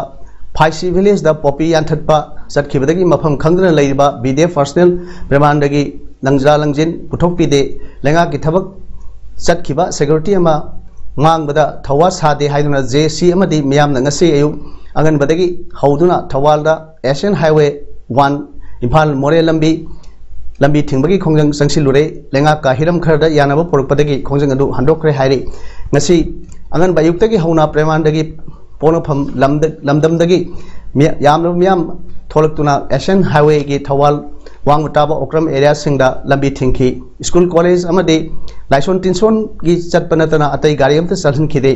ꯐꯥꯏꯁꯤ ꯚꯤꯂꯦꯖꯇ ꯄꯣꯄꯤ ꯌꯥꯟꯊꯠꯄ ꯆꯠꯈꯤꯕꯗꯒꯤ ꯃꯐꯝ ꯈꯪꯗꯅ ꯂꯩꯔꯤꯕ ꯕꯤꯗꯦ ꯄꯔꯁꯅꯦꯜ ꯕ꯭ꯔꯍꯃꯥꯟꯗꯒꯤ ꯂꯪꯖꯥ ꯂꯪꯖꯤꯟ ꯄꯨꯊꯣꯛꯄꯤꯗꯦ꯫ ꯂꯩꯉꯥꯛꯀꯤ ꯊꯕꯛ ꯆꯠꯈꯤꯕ ꯁꯦꯀ꯭ꯌꯨꯔꯤꯇꯤ ꯑꯃ ꯉꯥꯡꯕꯗ ꯊꯧꯋꯥ ꯁꯥꯗꯦ ꯍꯥꯏꯗꯨꯅ ꯖꯦ ꯁꯤ ꯑꯃꯗꯤ ꯃꯤꯌꯥꯝꯅ ꯉꯁꯤ ꯑꯌꯨꯛ ꯑꯉꯟꯕꯗꯒꯤ ꯍꯧꯗꯨꯅ ꯊꯧꯕꯥꯜꯗ ꯑꯦꯁ ꯑꯦꯟ ꯍꯥꯏꯋꯦ ꯋꯥꯟ ꯏꯝꯐꯥꯜ ꯃꯣꯔꯦ ꯂꯝꯕꯤ ꯂꯝꯕꯤ ꯊꯤꯡꯕꯒꯤ ꯈꯣꯡꯖꯪ ꯆꯪꯁꯤꯜꯂꯨꯔꯦ꯫ ꯂꯩꯉꯥꯛꯀ ꯍꯤꯔꯝ ꯈꯔꯗ ꯌꯥꯅꯕ ꯄꯨꯔꯛꯄꯗꯒꯤ ꯈꯣꯡꯖꯪ ꯑꯗꯨ ꯍꯟꯗꯣꯛꯈ꯭ꯔꯦ ꯍꯥꯏꯔꯤ꯫ ꯉꯁꯤ ꯑꯉꯟꯕ ꯑꯌꯨꯛꯇꯒꯤ ꯍꯧꯅ ꯄ꯭ꯔꯦꯃꯥꯟꯗꯒꯤ ꯄꯣꯛꯅꯐꯝ ꯂꯝꯗ-, ꯂꯝꯗꯝꯗꯒꯤ ꯃꯤ-, ꯌꯥꯝꯂꯕ ꯃꯤꯌꯥꯝ ꯊꯣꯛꯂꯛꯇꯨꯅ ꯑꯦꯁꯤꯌꯥꯟ ꯍꯥꯏꯋꯦꯒꯤ ꯊꯧꯕꯥꯜ ꯋꯥꯡꯃ ꯇꯥꯕ ꯑꯣꯀ꯭ꯔꯝ ꯑꯦꯔꯤꯌꯥꯁꯤꯡꯗ ꯂꯝꯕꯤ ꯊꯤꯡꯈꯤ꯫ ꯁ꯭ꯀꯨꯜ, ꯀꯣꯂꯦꯖ ꯑꯃꯗꯤ ꯂꯥꯏꯁꯣꯟ ꯇꯤꯟꯁꯣꯟꯒꯤ ꯆꯠꯄ ꯅꯠꯇꯅ ꯑꯇꯩ ꯒꯥꯔꯤ ꯑꯃꯠꯇ ꯆꯠꯍꯟꯈꯤꯗꯦ꯫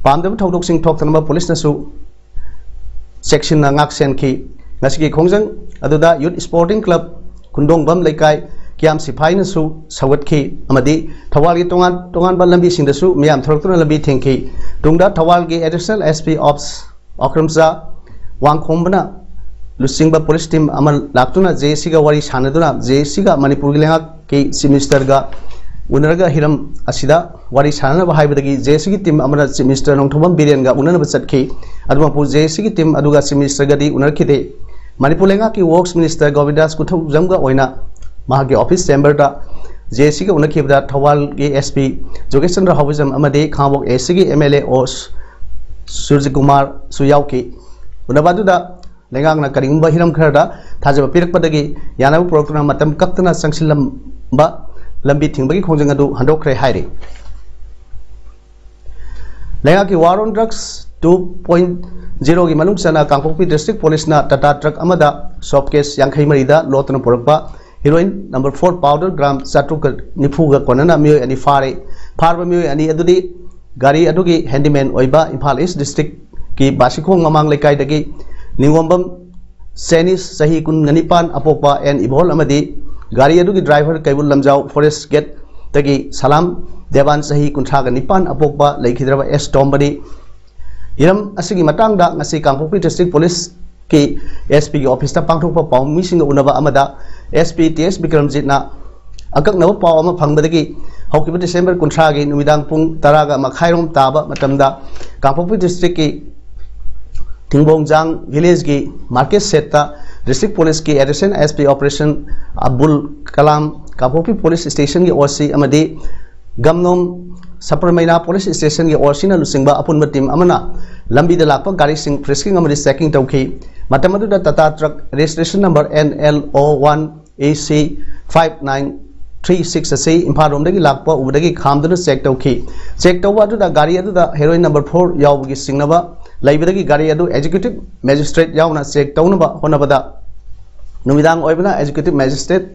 ꯄꯥꯝꯗꯕ ꯊꯧꯗꯣꯛꯁꯤꯡ ꯊꯣꯛꯇꯅꯕ ꯄꯨꯂꯤꯁꯅꯁꯨ ꯆꯦꯛꯁꯤꯟꯅ ꯉꯥꯛ ꯁꯦꯟꯈꯤ꯫ ꯉꯁꯤꯒꯤ ꯈꯣꯡꯖꯪ ꯑꯗꯨꯗ ꯌꯨꯠ ꯁ꯭ꯄꯣꯔꯇꯤꯡ ꯀ꯭ꯂꯕ ꯈꯨꯟꯗꯣꯡꯕꯝ ꯂꯩꯀꯥꯏ ꯀꯤꯌꯥꯝ ꯁꯤꯐꯥꯏꯅꯁꯨ ꯁꯧꯒꯠꯈꯤ ꯑꯃꯗꯤ ꯊꯧꯕꯥꯜꯒꯤ ꯇꯣꯉꯥꯟ ꯇꯣꯉꯥꯟꯕ ꯂꯝꯕꯤꯁꯤꯡꯗꯁꯨ ꯃꯤꯌꯥꯝ ꯊꯣꯛꯂꯛꯇꯨꯅ ꯂꯝꯕꯤ ꯊꯤꯡꯈꯤ꯫ ꯇꯨꯡꯗ ꯊꯧꯕꯥꯜꯒꯤ Additional SP of ꯑꯣꯀ꯭ꯔꯝꯆꯥ ꯋꯥꯡꯈꯣꯝꯕꯅ ꯂꯨꯆꯤꯡꯕ ꯄꯨꯂꯤꯁ ꯇꯤꯝ ꯑꯃ ꯂꯥꯛꯇꯨꯅ ꯖꯦ ꯑꯦ ꯁꯤꯒ ꯋꯥꯔꯤ ꯁꯥꯟꯅꯗꯨꯅ ꯖꯦ ꯑꯦ ꯁꯤꯒ ꯃꯅꯤꯄꯨꯔꯒꯤ ꯂꯩꯉꯥꯛꯀꯤ ꯆꯤꯐ ꯃꯤꯅꯤꯁꯇꯔꯒ ꯎꯅꯔꯒ ꯍꯤꯔꯝ ꯑꯁꯤꯗ ꯋꯥꯔꯤ ꯁꯥꯟꯅꯅꯕ ꯍꯥꯏꯕꯗꯒꯤ ꯖꯦ ꯑꯦ ꯁꯤꯒꯤ ꯇꯤꯝ ꯑꯃꯅ ꯆꯤꯐ ꯃꯤꯅꯤꯁꯇꯔ ꯅꯣꯡꯊꯣꯝꯕꯝ ꯕꯤꯔꯦꯟꯒ ꯎꯅꯅꯕ ꯆꯠꯈꯤ꯫ ꯑꯗꯨꯃꯛꯄꯨ ꯖꯦ ꯑꯦ ꯁꯤꯒꯤ ꯇꯤꯝ ꯑꯗꯨꯒ ꯆꯤꯐ ꯃꯤꯅꯤꯁꯇꯔꯒꯗꯤ ꯎꯅꯔꯛꯈꯤꯗꯦ꯫ ꯃꯅꯤꯄꯨꯔ ꯂꯩꯉꯥꯛꯀꯤ ꯋꯔꯛꯁ ꯃꯤꯅꯤꯁꯇꯔ ꯒꯣꯕꯤꯟꯗꯥꯁ ꯀꯨꯊꯧꯖꯝꯒ ꯑꯣꯏꯅ ꯃꯍꯥꯛꯀꯤ ꯑꯣꯐꯤꯁ ꯆꯦꯝꯕꯔꯗ ꯖꯦ ꯑꯦ ꯁꯤꯒ ꯎꯅꯈꯤꯕꯗ ꯊꯧꯕꯥꯜꯒꯤ ꯑꯦꯁ ꯄꯤ ꯖꯣꯒꯦꯁ ꯆꯟꯗ꯭ꯔ ꯍꯥꯎꯕꯖꯝ ꯑꯃꯗꯤ ꯈꯥꯉꯕꯣꯛ ꯑꯦ ꯁꯤꯒꯤ ꯑꯦꯝ ꯑꯦꯜ ꯑꯦ ꯑꯣ ꯁꯨꯔꯖꯤꯀꯨꯃꯥꯔꯁꯨ ꯌꯥꯎꯈꯤ꯫ ꯎꯅꯕ ꯑꯗꯨꯗ ꯂꯩꯉꯥꯛꯅ ꯀꯔꯤꯒꯨꯝꯕ ꯍꯤꯔꯝ ꯈꯔꯗ ꯊꯥꯖꯕ ꯄꯤꯔꯛꯄꯗꯒꯤ ꯌꯥꯅꯕ ꯄꯨꯔꯛꯇꯨꯅ ꯃꯇꯝ ꯀꯛꯇꯅ ꯆꯪꯁꯤꯜꯂꯝꯕ ꯂꯝꯕꯤ ꯊꯤꯡꯕꯒꯤ ꯈꯣꯡꯖꯪ ꯑꯗꯨ ꯍꯟꯗꯣꯛꯈ꯭ꯔꯦ ꯍꯥꯏꯔꯤ꯫ ꯂꯩꯉꯥꯛꯀꯤ War on Drugs two point zero ꯒꯤ ꯃꯅꯨꯡ ꯆꯟꯅ ꯀꯥꯡꯄꯣꯛꯄꯤ ꯗꯤꯁꯇ꯭ꯔꯤꯛ ꯄꯨꯂꯤꯁꯅ ꯇꯥꯇꯥ ꯇ꯭ꯔꯛ ꯑꯃꯗ ꯁꯣꯞ ꯀꯦꯁ ꯌꯥꯡꯈꯩ ꯃꯔꯤꯗ ꯂꯣꯠꯇꯨꯅ ꯄꯨꯔꯛꯄ heroin number four powder gram ꯆꯥꯇ꯭ꯔꯨꯛꯀ ꯅꯤꯐꯨꯒ ꯀꯣꯟꯅꯅ ꯃꯤꯑꯣꯏ ꯑꯅꯤ ꯐꯥꯔꯦ꯫ ꯐꯥꯔꯕ ꯃꯤꯑꯣꯏ ꯑꯅꯤ ꯑꯗꯨꯗꯤ ꯒꯥꯔꯤ ꯑꯗꯨꯒꯤ ꯍꯦꯟꯗꯤꯃꯦꯟ ꯑꯣꯏꯕ ꯏꯝꯐꯥꯜ ꯏꯁ ꯗꯤꯁꯇ꯭ꯔꯤꯛꯀꯤ ꯕꯥꯁꯤꯈꯣꯡ ꯃꯃꯥꯡ ꯂꯩꯀꯥꯏꯗꯒꯤ ꯅꯤꯉꯣꯝꯕꯝ ꯁꯦꯅꯤꯁ, ꯆꯍꯤ ꯀꯨꯟꯒ ꯅꯤꯄꯥꯟ, ꯑꯄꯣꯛꯄ ꯑꯦꯟ ꯏꯕꯣꯜ ꯑꯃꯗꯤ ꯒꯥꯔꯤ ꯑꯗꯨꯒꯤ ꯗ꯭ꯔꯥꯏꯚꯔ ꯀꯩꯕꯨꯜ ꯂꯝꯖꯥꯎ ꯐꯣꯔꯦꯁ ꯒꯦꯠꯇꯒꯤ ꯁꯂꯥꯝ ꯗꯦꯕꯥꯟ, ꯆꯍꯤ ꯀꯨꯟꯊ꯭ꯔꯥꯒ ꯅꯤꯄꯥꯟ, ꯑꯄꯣꯛꯄ ꯂꯩꯈꯤꯗ꯭ꯔꯕ ꯑꯦꯁ ꯇꯣꯝꯕꯅꯤ꯫ ꯍꯤꯔꯝ ꯑꯁꯤꯒꯤ ꯃꯇꯥꯡꯗ ꯉꯁꯤ ꯀꯥꯡꯄꯣꯛꯄꯤ ꯗꯤꯁꯇ꯭ꯔꯤꯛ ꯄꯨꯂꯤꯁꯀꯤ ꯑꯦꯁ ꯄꯤꯒꯤ ꯑꯣꯐꯤꯁꯇ ꯄꯥꯡꯊꯣꯛꯄ ꯄꯥꯎꯃꯤꯁꯤꯡꯒ ꯎꯅꯕ ꯑꯃꯗ ꯑꯦꯁ ꯄꯤ ꯇꯤ ꯑꯦꯁ ꯕꯤꯀ꯭ꯔꯝꯖꯤꯠꯅ ꯑꯀꯛꯅꯕ ꯄꯥꯎ ꯑꯃ ꯐꯪꯕꯗꯒꯤ ꯍꯧꯈꯤꯕ ꯗꯤꯁꯦꯝꯕꯔ ꯀꯨꯟꯊ꯭ꯔꯥꯒꯤ ꯅꯨꯃꯤꯗꯥꯡ ꯄꯨꯡ ꯇꯔꯥꯒ ꯃꯈꯥꯏꯔꯣꯝ ꯇꯥꯕ ꯃꯇꯝꯗ ꯀꯥꯡꯄꯣꯛꯄꯤ ꯗꯤꯁꯇ꯭ꯔꯤꯛꯀꯤ ꯊꯤꯡꯕꯣꯡꯖꯥꯡ ꯚꯤꯂꯦꯖꯀꯤ ꯃꯥꯔꯀꯦꯠ ꯁꯦꯠꯇ ꯗꯤꯁꯇ꯭ꯔꯤꯛ ꯄꯨꯂꯤꯁꯀꯤ additional S P operation Abul Kalam, Kangpokpi police ꯁ꯭ꯇꯦꯁꯟꯒꯤ ꯑꯣ ꯁꯤ ꯑꯃꯗꯤ ꯒꯝꯅꯣꯝ ꯁꯄꯔꯃꯩꯅꯥ ꯄꯨꯂꯤꯁ ꯁ꯭ꯇꯦꯁꯟꯒꯤ ꯑꯣ ꯁꯤꯅ ꯂꯨꯆꯤꯡꯕ ꯑꯄꯨꯟꯕ ꯇꯤꯝ ꯑꯃꯅ ꯂꯝꯕꯤꯗ ꯂꯥꯛꯄ ꯒꯥꯔꯤꯁꯤꯡ ꯐ꯭ꯔꯤꯁꯀꯤꯡ ꯑꯃꯗꯤ ꯆꯦꯀꯤꯡ ꯇꯧꯈꯤ꯫ ꯃꯇꯝ ꯑꯗꯨꯗ Tata truck registration number N L O one A C five nine three six ꯑꯁꯤ ꯏꯝꯐꯥꯜ ꯔꯣꯝꯗꯒꯤ ꯂꯥꯛꯄ ꯎꯕꯗꯒꯤ ꯈꯥꯝꯗꯨꯅ ꯆꯦꯛ ꯇꯧꯈꯤ꯫ ꯆꯦꯛ ꯇꯧꯕ ꯑꯗꯨꯗ ꯒꯥꯔꯤ ꯑꯗꯨꯗ ꯍꯦꯔꯣꯏꯟ ꯅꯝꯕꯔ ꯐꯣꯔ ꯌꯥꯎꯕꯒꯤ ꯆꯤꯡꯅꯕ ꯂꯩꯕꯗꯒꯤ ꯒꯥꯔꯤ ꯑꯗꯨ ꯑꯦꯛꯖꯤꯀ꯭ꯌꯨꯇꯤꯚ ꯃꯦꯖꯤꯁꯇ꯭ꯔꯦꯠ ꯌꯥꯎꯅ ꯆꯦꯛ ꯇꯧꯅꯕ ꯍꯣꯠꯅꯕꯗ ꯅꯨꯃꯤꯗꯥꯡ ꯑꯣꯏꯕꯅ ꯑꯦꯛꯖꯤꯀ꯭ꯌꯨꯇꯤꯚ ꯃꯦꯖꯤꯁꯇ꯭ꯔꯦꯠ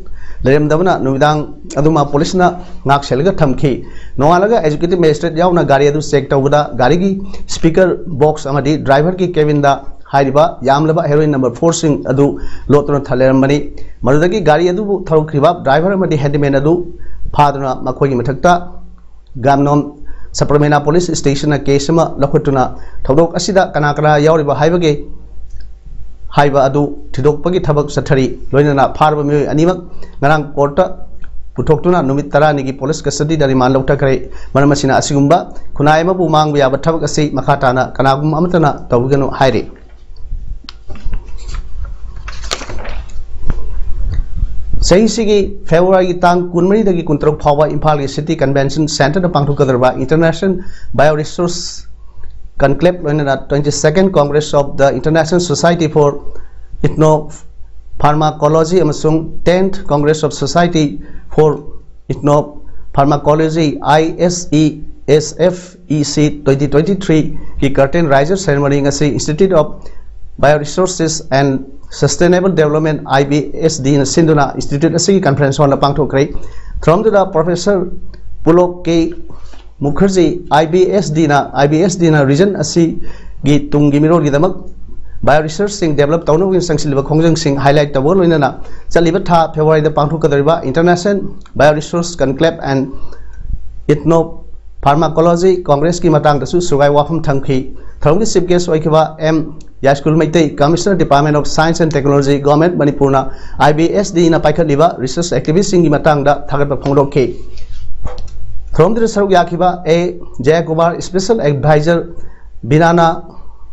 ꯂꯩꯔꯝꯗꯕꯅ ꯅꯨꯃꯤꯗꯥꯡ ꯑꯗꯨꯃ ꯄꯨꯂꯤꯁꯅ ꯉꯥꯛ ꯁꯦꯜꯂꯒ ꯊꯝꯈꯤ꯫ ꯅꯣꯡꯉꯥꯜꯂꯒ ꯑꯦꯛꯖꯤꯀ꯭ꯌꯨꯇꯤꯚ ꯃꯦꯖꯤꯁꯇ꯭ꯔꯦꯠ ꯌꯥꯎꯅ ꯒꯥꯔꯤ ꯑꯗꯨ ꯆꯦꯛ ꯇꯧꯕꯗ ꯒꯥꯔꯤꯒꯤ ꯁ꯭ꯄꯤꯀꯔ ꯕꯣꯛꯁ ꯑꯃꯗꯤ ꯗ꯭ꯔꯥꯏꯚꯔꯒꯤ ꯀꯦꯕꯤꯟꯗ ꯍꯥꯏꯔꯤꯕ ꯌꯥꯝꯂꯕ ꯍꯦꯔꯣꯏꯟ ꯅꯝꯕꯔ ꯐꯣꯔꯁꯤꯡ ꯑꯗꯨ ꯂꯣꯠꯇꯨꯅ ꯊꯝꯂꯔꯝꯕꯅꯤ꯫ ꯃꯗꯨꯗꯒꯤ ꯒꯥꯔꯤ ꯑꯗꯨꯕꯨ ꯊꯧꯔꯛꯈꯤꯕ ꯗ꯭ꯔꯥꯏꯚꯔ ꯑꯃꯗꯤ ꯍꯦꯟꯗꯤꯃꯦꯟ ꯑꯗꯨ ꯐꯥꯗꯨꯅ ꯃꯈꯣꯏꯒꯤ ꯃꯊꯛꯇ ꯒꯥꯝꯅꯣꯝ ꯁꯄꯔꯃꯦꯅꯥ ꯄꯨꯂꯤꯁ ꯁ꯭ꯇꯦꯁꯟꯅ ꯀꯦꯁ ꯑꯃ ꯂꯧꯈꯠꯇꯨꯅ ꯊꯧꯗꯣꯛ ꯑꯁꯤꯗ ꯀꯅꯥ ꯀꯅꯥ ꯌꯥꯎꯔꯤꯕ ꯍꯥꯏꯕꯒꯦ ꯍꯥꯏꯕ ꯑꯗꯨ ꯊꯤꯗꯣꯛꯄꯒꯤ ꯊꯕꯛ ꯆꯠꯊꯔꯤ꯫ ꯂꯣꯏꯅꯅ ꯐꯥꯔꯕ ꯃꯤꯑꯣꯏ ꯑꯅꯤꯃꯛ ꯉꯔꯥꯡ ꯀꯣꯔꯠꯇ ꯄꯨꯊꯣꯛꯇꯨꯅ ꯅꯨꯃꯤꯠ ꯇꯔꯥꯅꯤꯒꯤ ꯄꯨꯂꯤꯁ ꯀꯁꯇꯗꯤꯗ ꯔꯤꯃꯥꯟ ꯂꯧꯊꯈ꯭ꯔꯦ꯫ ꯃꯔꯝ ꯑꯁꯤꯅ ꯑꯁꯤꯒꯨꯝꯕ ꯈꯨꯟꯅꯥꯏ ꯑꯃꯕꯨ ꯃꯥꯡꯕ ꯌꯥꯕ ꯊꯕꯛ ꯑꯁꯤ ꯃꯈꯥ ꯇꯥꯅ ꯀꯅꯥꯒꯨꯝꯕ ꯑꯃꯠꯇꯅ ꯇꯧꯕꯤꯒꯅꯨ ꯍꯥꯏꯔꯤ꯫ ꯆꯍꯤꯁꯤꯒꯤ ꯐꯦꯕ꯭ꯔꯨꯋꯥꯔꯤꯒꯤ ꯇꯥꯡ ꯀꯨꯟꯃꯔꯤꯗꯒꯤ ꯀꯨꯟꯇꯔꯨꯛ ꯐꯥꯎꯕ ꯏꯝꯐꯥꯜꯒꯤ ꯁꯤꯇꯤ ꯀꯟꯚꯦꯟꯁꯟ ꯁꯦꯟꯇꯔꯗ ꯄꯥꯡꯊꯣꯛꯀꯗꯧꯔꯤꯕ International Bio Resource Conclave ꯂꯣꯏꯅꯅ Twenty Second Congress of the International Society for Ethnopharmacology ꯑꯃꯁꯨꯡ Tenth Congress of Society for Ethnopharmacology, I S E S F E C twenty twenty-three ꯒꯤ curtain raiser ceremony ꯉꯁꯤ Institute of Bioresources and Sustainable Development, I B S D ꯅ ꯁꯤꯟꯗꯨꯅ institute ꯑꯁꯤꯒꯤ conference hall ꯗ ꯄꯥꯡꯊꯣꯛꯈ꯭ꯔꯦ꯫ ꯊꯧꯔꯝꯗꯨꯗ Professor ꯄꯨꯂꯣꯛ K Mukherjee, I B S D ꯅ, I B S D ꯅ region ꯑꯁꯤꯒꯤ ꯇꯨꯡꯒꯤ ꯃꯤꯔꯣꯜꯒꯤꯗꯃꯛ bio resource ꯁꯤꯡ develop ꯇꯧꯅꯕꯒꯤ ꯆꯪꯁꯤꯜꯂꯤꯕ ꯈꯣꯡꯖꯪꯁꯤꯡ highlight ꯇꯧꯕꯒ ꯂꯣꯏꯅꯅ ꯆꯠꯂꯤꯕ ꯊꯥ ꯐꯦꯕ꯭ꯔꯨꯋꯥꯔꯤꯗ ꯄꯥꯡꯊꯣꯛꯀꯗꯧꯔꯤꯕ International Bio Resource Conclave and Ethnopharmacology Congress ꯀꯤ ꯃꯇꯥꯡꯗꯁꯨ ꯁꯨꯒꯥꯏ ꯋꯥꯐꯝ ꯊꯝꯈꯤ꯫ ꯊꯧꯔꯝꯒꯤ chief guest ꯑꯣꯏꯈꯤꯕ M Yaiskul Meitei, Commissioner Department of Science and Technology, Government ꯃꯅꯤꯄꯨꯔꯅ I B S D ꯅ ꯄꯥꯏꯈꯠꯂꯤꯕ research activist ꯁꯤꯡꯒꯤ ꯃꯇꯥꯡꯗ ꯊꯥꯒꯠꯄ ꯐꯣꯡꯗꯣꯛꯈꯤ꯫ ꯊꯧꯔꯝꯗꯨꯗ ꯁꯔꯨꯛ ꯌꯥꯈꯤꯕ ꯑꯦ ꯖꯌꯀꯨꯃꯥꯔ, Special Advisor ꯕꯤꯅꯥꯅꯥ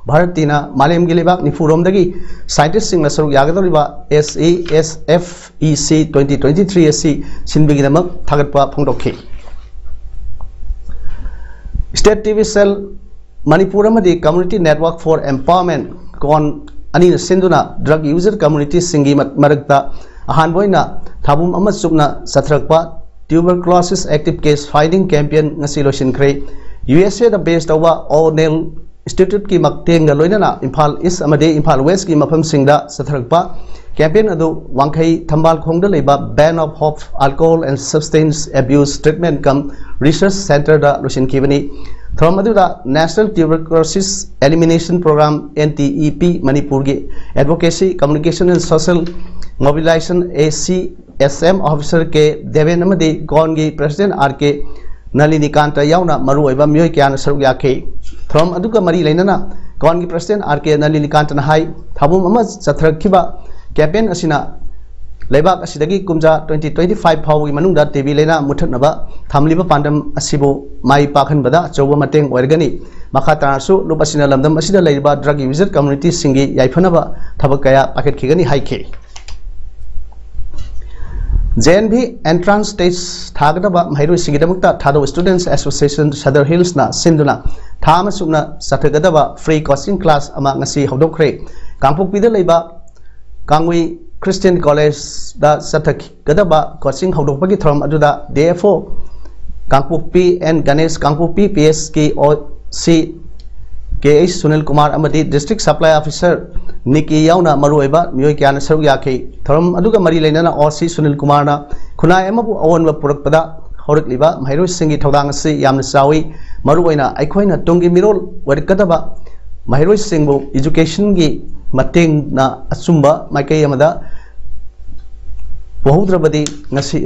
ꯚꯥꯔꯇꯤꯅ ꯃꯥꯂꯦꯝꯒꯤ ꯂꯩꯕꯥꯛ ꯅꯤꯐꯨ ꯔꯣꯝꯗꯒꯤ scientist ꯁꯤꯡꯅ ꯁꯔꯨꯛ ꯌꯥꯒꯗꯧꯔꯤꯕ S E S F E C twenty twenty-three ꯑꯁꯤ ꯁꯤꯟꯕꯒꯤꯗꯃꯛ ꯊꯥꯒꯠꯄ ꯐꯣꯡꯗꯣꯛꯈꯤ꯫ State T V cell Manipur ꯑꯃꯗꯤ Community Network for Empowerment, ꯀꯣꯟ ꯑꯅꯤꯅ ꯁꯤꯟꯗꯨꯅ drug user community ꯁꯤꯡꯒꯤ ꯃ-, ꯃꯔꯛꯇ ꯑꯍꯥꯟꯕ ꯑꯣꯏꯅ ꯊꯥꯕꯨꯝ ꯑꯃ ꯆꯨꯞꯅ ꯆꯠꯊꯔꯛꯄ Tuberculosis Active Case Finding Campaign ꯉꯁꯤ ꯂꯣꯏꯁꯤꯟꯈ꯭ꯔꯦ꯫ ꯌꯨ ꯑꯦꯁ ꯑꯦꯗ ꯕꯦꯁ ꯇꯧꯕ ꯑꯣ ꯅꯦꯜ ꯏꯟꯁꯇꯤꯇ꯭ꯌꯨꯠꯀꯤ ꯃꯇꯦꯡꯒ ꯂꯣꯏꯅꯅ ꯏꯝꯐꯥꯜ ꯏꯁ ꯑꯃꯗꯤ ꯏꯝꯐꯥꯜ ꯋꯦꯁꯀꯤ ꯃꯐꯝꯁꯤꯡꯗ ꯆꯠꯊꯔꯛꯄ ꯀꯦꯝꯄꯦꯟ ꯑꯗꯨ ꯋꯥꯡꯈꯩ ꯊꯝꯕꯥꯜ ꯈꯣꯡꯗ ꯂꯩꯕ Bank of Hope Alcohol and Substance Abuse Treatment cum Research Centreꯗ ꯂꯣꯏꯁꯤꯟꯈꯤꯕꯅꯤ꯫ ꯊꯧꯔꯝ ꯑꯗꯨꯗ National Tuberculosis Elimination Program, N T E P, ꯃꯅꯤꯄꯨꯔꯒꯤ Advocacy, Communication and Social Mobilization, A C S M, Officer K Deben ꯑꯃꯗꯤ ꯀꯣꯟꯒꯤ President R K ꯅꯂꯤꯅꯤꯀꯥꯟꯇ ꯌꯥꯎꯅ ꯃꯔꯨꯑꯣꯏꯕ ꯃꯤꯑꯣꯏ ꯀꯌꯥꯅ ꯁꯔꯨꯛ ꯌꯥꯈꯤ꯫ ꯊꯧꯔꯝ ꯑꯗꯨꯒ ꯃꯔꯤ ꯂꯩꯅꯅ ꯀꯣꯟꯒꯤ President R K ꯅꯂꯤꯅꯤꯀꯥꯟꯇꯅ ꯍꯥꯏ, ꯊꯥꯕꯨꯝ ꯑꯃ ꯆꯠꯊꯔꯛꯈꯤꯕ ꯀꯦꯝꯄꯦꯟ ꯑꯁꯤꯅ ꯂꯩꯕꯥꯛ ꯑꯁꯤꯗꯒꯤ ꯀꯨꯝꯖꯥ twenty twenty-five ꯐꯥꯎꯕꯒꯤ ꯃꯅꯨꯡꯗ ꯇꯤ ꯕꯤ ꯂꯥꯏꯅꯥ ꯃꯨꯠꯊꯠꯅꯕ ꯊꯝꯂꯤꯕ ꯄꯥꯟꯗꯝ ꯑꯁꯤꯕꯨ ꯃꯥꯏ ꯄꯥꯛꯍꯟꯕꯗ ꯑꯆꯧꯕ ꯃꯇꯦꯡ ꯑꯣꯏꯔꯒꯅꯤ꯫ ꯃꯈꯥ ꯇꯥꯅꯁꯨ ꯂꯨꯞ ꯑꯁꯤꯅ ꯂꯝꯗꯝ ꯑꯁꯤꯗ ꯂꯩꯔꯤꯕ drug user communityꯁꯤꯡꯒꯤ ꯌꯥꯏꯐꯅꯕ ꯊꯕꯛ ꯀꯌꯥ ꯄꯥꯏꯈꯠꯈꯤꯒꯅꯤ ꯍꯥꯏꯈꯤ꯫ J N V entrance test ꯊꯥꯒꯗꯕ ꯃꯍꯩꯔꯣꯏꯁꯤꯡꯒꯤꯗꯃꯛꯇ Thadou Students Association Sadar Hillsꯅ ꯁꯤꯟꯗꯨꯅ ꯊꯥ ꯑꯃ ꯆꯨꯞꯅ ꯆꯠꯊꯒꯗꯕ free coaching class ꯑꯃ ꯉꯁꯤ ꯍꯧꯗꯣꯛꯈ꯭ꯔꯦ꯫ ꯀꯥꯡꯄꯣꯛꯄꯤꯗ ꯂꯩꯕ ꯀꯥꯡꯋꯤ Christian Collegeꯗ ꯆꯠꯊꯈꯤꯒꯗꯕ coaching ꯍꯧꯗꯣꯛꯄꯒꯤ ꯊꯧꯔꯝ ꯑꯗꯨꯗ D F O ꯀꯥꯡꯄꯣꯛꯄꯤ N Ganesh, ꯀꯥꯡꯄꯣꯛꯄꯤ P S ꯀꯤ O C K H Sunil Kumar ꯑꯃꯗꯤ District Supply Officer ꯅꯤꯀꯤ ꯌꯥꯎꯅ ꯃꯔꯨꯑꯣꯏꯕ ꯃꯤꯑꯣꯏ ꯀꯌꯥꯅ ꯁꯔꯨꯛ ꯌꯥꯈꯤ꯫ ꯊꯧꯔꯝ ꯑꯗꯨꯒ ꯃꯔꯤ ꯂꯩꯅꯅ O C ꯁꯨꯅꯤꯜ ꯀꯨꯃꯥꯔꯅ ꯈꯨꯟꯅꯥꯏ ꯑꯃꯕꯨ ꯑꯑꯣꯟꯕ ꯄꯨꯔꯛꯄꯗ ꯍꯧꯔꯛꯂꯤꯕ ꯃꯍꯩꯔꯣꯏꯁꯤꯡꯒꯤ ꯊꯧꯗꯥꯡ ꯑꯁꯤ ꯌꯥꯝꯅ ꯆꯥꯎꯏ꯫ ꯃꯔꯨꯑꯣꯏꯅ ꯑꯩꯈꯣꯏꯅ ꯇꯨꯡꯒꯤ ꯃꯤꯔꯣꯜ ꯑꯣꯏꯔꯛꯀꯗꯕ ꯃꯍꯩꯔꯣꯏꯁꯤꯡꯕꯨ educationꯒꯤ ꯃꯇꯦꯡꯅ ꯑꯆꯨꯝꯕ ꯃꯥꯏꯀꯩ ꯑꯃꯗ ꯄꯨꯍꯧꯗ꯭ꯔꯕꯗꯤ ꯉꯁꯤ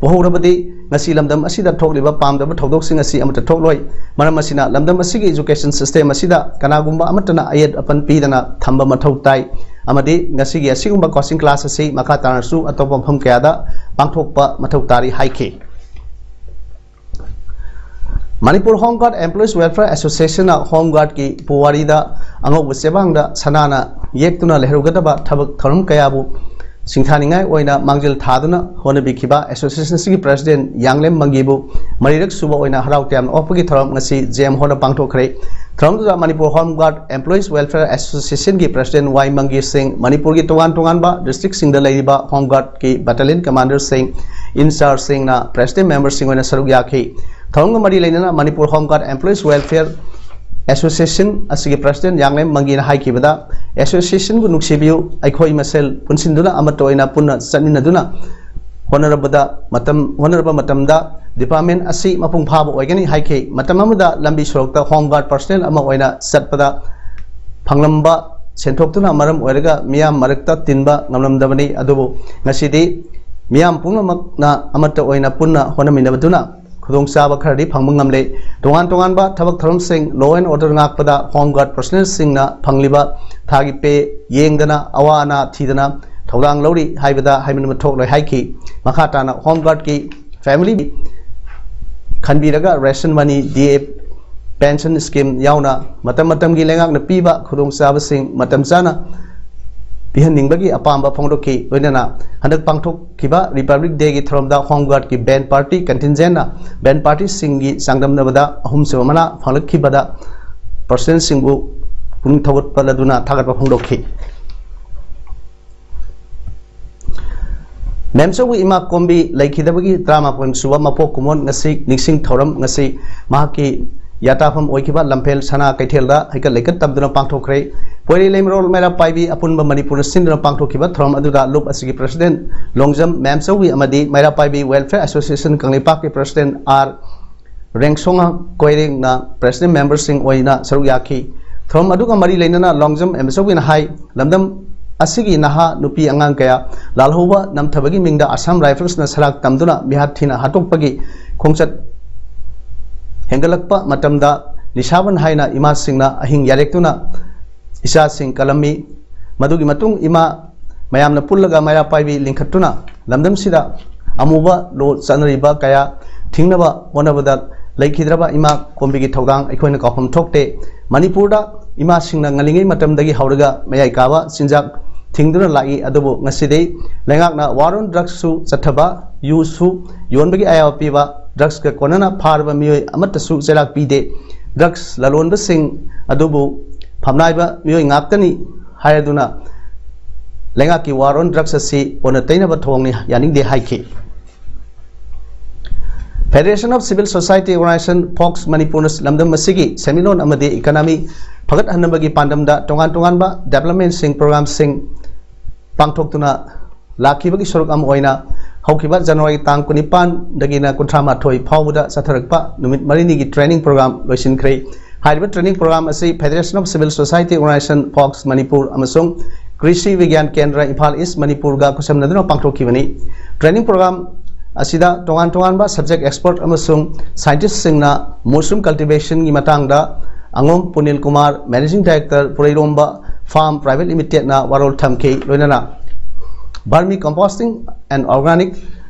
ꯄꯨꯍꯧꯔꯕꯗꯤ ꯉꯁꯤ ꯂꯝꯗꯝ ꯑꯁꯤꯗ ꯊꯣꯛꯂꯤꯕ ꯄꯥꯝꯗꯕ ꯊꯧꯗꯣꯛꯁꯤꯡ ꯑꯁꯤ ꯑꯃꯠꯇ ꯊꯣꯛꯂꯣꯏ꯫ ꯃꯔꯝ ꯑꯁꯤꯅ ꯂꯝꯗꯝ ꯑꯁꯤꯒꯤ education system ꯑꯁꯤꯗ ꯀꯅꯥꯒꯨꯝꯕ ꯑꯃꯠꯇꯅ ꯑꯌꯦꯠ ꯑꯄꯟ ꯄꯤꯗꯅ ꯊꯝꯕ ꯃꯊꯧ ꯇꯥꯏ ꯑꯃꯗꯤ ꯉꯁꯤꯒꯤ ꯑꯁꯤꯒꯨꯝꯕ coaching class ꯑꯁꯤ ꯃꯈꯥ ꯇꯥꯅꯁꯨ ꯑꯇꯣꯞꯄ ꯃꯐꯝ ꯀꯌꯥꯗ ꯄꯥꯡꯊꯣꯛꯄ ꯃꯊꯧ ꯇꯥꯔꯤ ꯍꯥꯏꯈꯤ꯫ Manipur Home Guard Employees Welfare Associationꯅ Home Guardꯀꯤ ꯄꯨꯋꯥꯔꯤꯗ ꯑꯉꯧꯕ ꯆꯦꯕꯥꯡꯗ ꯁꯅꯥꯅ ꯌꯦꯛꯇꯨꯅ ꯂꯩꯍꯧꯒꯗꯕ ꯊꯕꯛ ꯊꯧꯔꯝ ꯀꯌꯥꯕꯨ ꯁꯤꯡꯊꯥꯅꯤꯡꯉꯥꯏ ꯑꯣꯏꯅ ꯃꯥꯡꯖꯤꯜ ꯊꯥꯗꯨꯅ ꯍꯣꯠꯅꯕꯤꯈꯤꯕ association ꯑꯁꯤꯒꯤ President ꯌꯥꯡꯂꯦꯝ ꯃꯪꯒꯤꯕꯨ ꯃꯔꯤꯔꯛ ꯁꯨꯕ ꯑꯣꯏꯅ ꯍꯔꯥꯎ ꯇꯌꯥꯝꯅ ꯑꯣꯛꯄꯒꯤ ꯊꯧꯔꯝ ꯉꯁꯤ J M Hallꯗ ꯄꯥꯡꯊꯣꯛꯈ꯭ꯔꯦ꯫ ꯊꯧꯔꯝꯗꯨꯗ Manipur home guard employees welfare ꯑꯦꯁꯣꯁꯤꯌꯦꯁꯟꯒꯤ ꯄ꯭ꯔꯁꯤꯗꯦꯟ ꯋꯥꯏ ꯃꯪꯒꯤꯔ ꯁꯤꯡ, ꯃꯅꯤꯄꯨꯔꯒꯤ ꯇꯣꯉꯥꯟ ꯇꯣꯉꯥꯟꯕ ꯗꯤꯁꯇ꯭ꯔꯤꯛꯁꯤꯡꯗ ꯂꯩꯔꯤꯕ ꯍꯣꯝ ꯒꯥꯔꯗꯀꯤ ꯕꯠꯇꯥꯂꯤꯌꯟ ꯀꯃꯥꯟꯗꯔꯁꯤꯡ, ꯏꯟꯆꯥꯔꯖꯁꯤꯡꯅ ꯄ꯭ꯔꯁꯤꯗꯦꯟ ꯃꯦꯝꯕꯔꯁꯤꯡ ꯑꯣꯏꯅ ꯁꯔꯨꯛ ꯌꯥꯈꯤ꯫ ꯊꯧꯔꯝꯒ ꯃꯔꯤ ꯂꯩꯅꯅ Manipur home guard employees welfare association ꯑꯁꯤꯒꯤ ꯄ꯭ꯔꯁꯤꯗꯦꯟ ꯌꯥꯡꯂꯦꯝ ꯃꯪꯒꯤꯅ ꯍꯥꯏꯈꯤꯕꯗ, ꯑꯦꯁꯣꯁꯤꯌꯦꯁꯟꯕꯨ ꯅꯨꯡꯁꯤꯕꯤꯌꯨ, ꯑꯩꯈꯣꯏ ꯃꯁꯦꯜ ꯄꯨꯟꯁꯤꯟꯗꯨꯅ ꯑꯃꯠꯇ ꯑꯣꯏꯅ ꯄꯨꯟꯅ ꯆꯠꯃꯤꯟꯅꯗꯨꯅ ꯍꯣꯠꯅꯔꯕꯗ ꯃꯇꯝ, ꯍꯣꯠꯅꯔꯕ ꯃꯇꯝꯗ ꯗꯤꯄꯥꯔꯠꯃꯦꯟ ꯑꯁꯤ ꯃꯄꯨꯡ ꯐꯥꯕ ꯑꯣꯏꯒꯅꯤ ꯍꯥꯏꯈꯤ꯫ ꯃꯇꯝ ꯑꯃꯗ ꯂꯝꯕꯤ ꯁꯣꯔꯣꯛꯇ ꯍꯣꯝ ꯒꯥꯔꯗ ꯄꯔꯁꯅꯦꯜ ꯑꯃ ꯑꯣꯏꯅ ꯆꯠꯄꯗ ꯐꯪꯂꯝꯕ ꯁꯦꯟꯊꯣꯛꯇꯨꯅ ꯃꯔꯝ ꯑꯣꯏꯔꯒ ꯃꯤꯌꯥꯝ ꯃꯔꯛꯇ ꯇꯤꯟꯕ ꯉꯝꯂꯝꯗꯕꯅꯤ꯫ ꯑꯗꯨꯕꯨ ꯉꯁꯤꯗꯤ ꯃꯤꯌꯥꯝ ꯄꯨꯝꯅꯃꯛꯅ ꯑꯃꯠꯇ ꯑꯣꯏꯅ ꯄꯨꯟꯅ ꯍꯣꯠꯅꯃꯤꯟꯅꯕꯗꯨꯅ ꯈꯨꯗꯣꯡꯆꯥꯕ ꯈꯔꯗꯤ ꯐꯪꯕ ꯉꯝꯂꯦ꯫ ꯇꯣꯉꯥꯟ ꯇꯣꯉꯥꯟꯕ ꯊꯕꯛ ꯊꯧꯔꯝꯁꯤꯡ, ꯂꯣ ꯑꯦꯟ ꯑꯣꯔꯗꯔ ꯉꯥꯛꯄꯗ ꯍꯣꯝ ꯒꯥꯔꯗ ꯄꯔꯁꯅꯦꯜꯁꯤꯡꯅ ꯐꯪꯂꯤꯕ ꯊꯥꯒꯤ ꯄꯦ ꯌꯦꯡꯗꯅ, ꯑꯋꯥ ꯑꯅꯥ ꯊꯤꯗꯅ ꯊꯧꯗꯥꯡ ꯂꯧꯔꯤ ꯍꯥꯏꯕꯗ ꯍꯥꯏꯃꯟꯕ ꯊꯣꯛꯂꯣꯏ ꯍꯥꯏꯈꯤ꯫ ꯃꯈꯥ ꯇꯥꯅ ꯍꯣꯝ ꯒꯥꯔꯗꯀꯤ ꯐꯦꯃꯤꯂꯤ ꯈꯟꯕꯤꯔꯒ ꯔꯦꯁꯟ ꯃꯅꯤ, ꯗꯤ ꯑꯦ ꯄꯦꯟꯁꯟ ꯁ꯭ꯀꯤꯝ ꯌꯥꯎꯅ ꯃꯇꯝ ꯃꯇꯝꯒꯤ ꯂꯩꯉꯥꯛꯅ ꯄꯤꯕ ꯈꯨꯗꯣꯡꯆꯥꯕꯁꯤꯡ ꯃꯇꯝ ꯆꯥꯅ ꯄꯤꯍꯟꯅꯤꯡꯕꯒꯤ ꯑꯄꯥꯝꯕ ꯐꯣꯡꯗꯣꯛꯈꯤ꯫ ꯂꯣꯏꯅꯅ ꯍꯟꯗꯛ ꯄꯥꯡꯊꯣꯛꯈꯤꯕ ꯔꯤꯄꯕ꯭ꯂꯤꯛ ꯗꯦꯒꯤ ꯊꯧꯔꯝꯗ ꯍꯣꯝ ꯒꯥꯔꯗꯀꯤ ꯕꯦꯟ ꯄꯥꯔꯇꯤ ꯀꯟꯇꯤꯟꯖꯦꯟꯅ ꯕꯦꯟ ꯄꯥꯔꯇꯤꯁꯤꯡꯒꯤ ꯆꯥꯡꯗꯝꯅꯕꯗ ꯑꯍꯨꯝꯁꯨꯕ ꯃꯅꯥ ꯐꯪꯂꯛꯈꯤꯕꯗ ꯄꯔꯁꯅꯦꯜꯁꯤꯡꯕꯨ ꯄꯨꯛꯅꯤꯡ ꯊꯧꯒꯠꯄ ꯂꯗꯨꯅ ꯊꯥꯒꯠꯄ ꯐꯣꯡꯗꯣꯛꯈꯤ꯫ ꯃꯦꯝꯆꯧꯒꯤ ꯏꯃꯥ ꯀꯣꯝꯕꯤ ꯂꯩꯈꯤꯗꯕꯒꯤ ꯇꯔꯥꯃꯥꯄꯟ ꯁꯨꯕ ꯃꯄꯣꯛ ꯀꯨꯝꯑꯣꯟ ꯉꯁꯤ ꯅꯤꯡꯁꯤꯡ ꯊꯧꯔꯝ ꯉꯁꯤ ꯃꯍꯥꯛꯀꯤ ꯌꯥꯇꯥꯐꯝ ꯑꯣꯏꯈꯤꯕ ꯂꯝꯐꯦꯜ ꯁꯅꯥ ꯀꯩꯊꯦꯜꯗ ꯍꯩꯀꯠ ꯂꯩꯀꯠ ꯇꯝꯗꯨꯅ ꯄꯥꯡꯊꯣꯛꯈ꯭ꯔꯦ꯫ ꯄꯣꯏꯔꯩ ꯂꯩꯃꯔꯣꯜ ꯃꯩꯔꯥ ꯄꯥꯏꯕꯤ ꯑꯄꯨꯟꯕ ꯃꯅꯤꯄꯨꯔꯅ ꯁꯤꯟꯗꯨꯅ ꯄꯥꯡꯊꯣꯛꯈꯤꯕ ꯊꯧꯔꯝ ꯑꯗꯨꯗ ꯂꯨꯞ ꯑꯁꯤꯒꯤ ꯄ꯭ꯔꯁꯤꯗꯦꯟ ꯂꯣꯡꯖꯝ ꯃꯦꯝꯆꯧꯒꯤ ꯑꯃꯗꯤ ꯃꯩꯔꯥ ꯄꯥꯏꯕꯤ ꯋꯦꯜꯐꯤꯌꯔ ꯑꯦꯁꯣꯁꯤꯌꯦꯁꯟ ꯀꯪꯂꯩꯄꯥꯛꯀꯤ ꯄ꯭ꯔꯁꯤꯗꯦꯟ ꯑꯥꯔ ꯔꯦꯡꯁꯣꯉꯥ ꯀꯣꯏꯔꯦꯡꯅ ꯄ꯭ꯔꯁꯤꯗꯦꯟ ꯃꯦꯝꯕꯔꯁꯤꯡ ꯑꯣꯏꯅ ꯁꯔꯨꯛ ꯌꯥꯈꯤ꯫ ꯊꯧꯔꯝ ꯑꯗꯨꯒ ꯃꯔꯤ ꯂꯩꯅꯅ ꯂꯣꯡꯖꯝ ꯃꯦꯝꯆꯧꯒꯤꯅ ꯍꯥꯏ, ꯂꯝꯗꯝ ꯑꯁꯤꯒꯤ ꯅꯍꯥ ꯅꯨꯄꯤ ꯑꯉꯥꯡ ꯀꯌꯥ ꯂꯥꯜꯍꯧꯕ ꯅꯝꯊꯕꯒꯤ ꯃꯤꯡꯗ ꯑꯁꯥꯝ ꯔꯥꯏꯐꯜꯁꯅ ꯁꯔꯥꯛ ꯇꯝꯗꯨꯅ ꯃꯤꯍꯥꯠ ꯊꯤꯅ ꯍꯥꯠꯇꯣꯛꯄꯒꯤ ꯈꯣꯡꯆꯠ ꯍꯦꯟꯒꯠꯂꯛꯄ ꯃꯇꯝꯗ ꯅꯤꯁꯥꯕꯟ ꯍꯥꯏꯅ ꯏꯃꯥꯁꯤꯡꯅ ꯑꯍꯤꯡ ꯌꯥꯔꯦꯛꯇꯨꯅ ꯏꯆꯥꯁꯤꯡ ꯀꯜꯂꯝꯃꯤ꯫ ꯃꯗꯨꯒꯤ ꯃꯇꯨꯡ ꯏꯃꯥ ꯃꯌꯥꯝꯅ ꯄꯨꯜꯂꯒ ꯃꯩꯔꯥ ꯄꯥꯏꯕꯤ ꯂꯤꯡꯈꯠꯇꯨꯅ ꯂꯝꯗꯝꯁꯤꯗ ꯑꯃꯨꯕ ꯂꯣ ꯆꯠꯅꯔꯤꯕ ꯀꯌꯥ ꯊꯤꯡꯅꯕ ꯍꯣꯠꯅꯕꯗ ꯂꯩꯈꯤꯗ꯭ꯔꯕ ꯏꯃꯥ ꯀꯣꯝꯕꯤꯒꯤ ꯊꯧꯗꯥꯡ ꯑꯩꯈꯣꯏꯅ ꯀꯥꯎꯐꯝ ꯊꯣꯛꯇꯦ꯫ ꯃꯅꯤꯄꯨꯔꯗ ꯏꯃꯥꯁꯤꯡꯅ ꯉꯜꯂꯤꯉꯩ ꯃꯇꯝꯗꯒꯤ ꯍꯧꯔꯒ ꯃꯌꯥꯏ ꯀꯥꯕ ꯆꯤꯟꯖꯥꯛ ꯊꯤꯡꯗꯨꯅ ꯂꯥꯛꯏ꯫ ꯑꯗꯨꯕꯨ ꯉꯁꯤꯗꯤ ꯂꯩꯉꯥꯛꯅ war on drugsꯁꯨ ꯆꯠꯊꯕ, ꯌꯨꯁꯨ ꯌꯣꯟꯕꯒꯤ ꯑꯌꯥꯕ ꯄꯤꯕ, drugsꯀ ꯀꯣꯟꯅꯅ ꯐꯥꯔꯕ ꯃꯤꯑꯣꯏ ꯑꯃꯠꯇꯁꯨ ꯆꯩꯔꯥꯛ ꯄꯤꯗꯦ꯫ ꯗ꯭ꯔꯒꯁ ꯂꯂꯣꯟꯕꯁꯤꯡ ꯑꯗꯨꯕꯨ ꯐꯝꯅꯥꯏꯕ ꯃꯤꯑꯣꯏ ꯉꯥꯛꯇꯅꯤ ꯍꯥꯏꯔꯗꯨꯅ ꯂꯩꯉꯥꯛꯀꯤ war on drugs ꯑꯁꯤ ꯑꯣꯟꯅ ꯇꯩꯅꯕ ꯊꯧꯑꯣꯡꯅꯤ, ꯌꯥꯅꯤꯡꯗꯦ ꯍꯥꯏꯈꯤ꯫ Federation of Civil Society Organization, fox, ꯃꯅꯤꯄꯨꯔꯅ ꯂꯝꯗꯝ ꯑꯁꯤꯒꯤ ꯁꯦꯟꯃꯤꯠꯂꯣꯟ ꯑꯃꯗꯤ economy ꯐꯒꯠꯍꯟꯅꯕꯒꯤ ꯄꯥꯟꯗꯝꯗ ꯇꯣꯉꯥꯟ ꯇꯣꯉꯥꯟꯕ developmentꯁꯤꯡ, programmeꯁꯤꯡ ꯄꯥꯡꯊꯣꯛꯇꯨꯅ ꯂꯥꯛꯈꯤꯕꯒꯤ ꯁꯔꯨꯛ ꯑꯃ ꯑꯣꯏꯅ ꯍꯧꯈꯤꯕ ꯖꯅꯋꯥꯔꯤ ꯇꯥꯡ ꯀꯨꯟꯅꯤꯄꯥꯟꯗꯒꯤꯅ ꯀꯨꯟꯊ꯭ꯔꯥ ꯃꯥꯊꯣꯏ ꯐꯥꯎꯕꯗ ꯆꯠꯊꯔꯛꯄ ꯅꯨꯃꯤꯠ ꯃꯔꯤꯅꯤꯒꯤ training program ꯂꯣꯏꯁꯤꯟꯈ꯭ꯔꯦ꯫ ꯍꯥꯏꯔꯤꯕ training program ꯑꯁꯤ Federation of Civil Society Organization, fox, Manipur ꯑꯃꯁꯨꯡ ꯀ꯭ꯔꯤꯁꯤ ꯕꯤꯒ꯭ꯌꯥꯟ ꯀꯦꯟꯗ꯭ꯔ, ꯏꯝꯐꯥꯜ ꯏꯁ, ꯃꯅꯤꯄꯨꯔꯒ ꯈꯨꯠꯁꯝꯅꯗꯨꯅ ꯄꯥꯡꯊꯣꯛꯈꯤꯕꯅꯤ꯫ Training program ꯑꯁꯤꯗ ꯇꯣꯉꯥꯟ ꯇꯣꯉꯥꯟꯕ subject expert ꯑꯃꯁꯨꯡ scientistꯁꯤꯡꯅ mushroom cultivationꯒꯤ ꯃꯇꯥꯡꯗ ꯑꯉꯣꯝ ꯄꯨꯅꯤꯜ Kumar, Managing Director, ꯄꯨꯔꯩꯔꯣꯝꯕ Farm Private Limitedꯅ ꯋꯥꯔꯣꯜ ꯊꯝꯈꯤ꯫ ꯂꯣꯏꯅꯅ vermicomposting and organic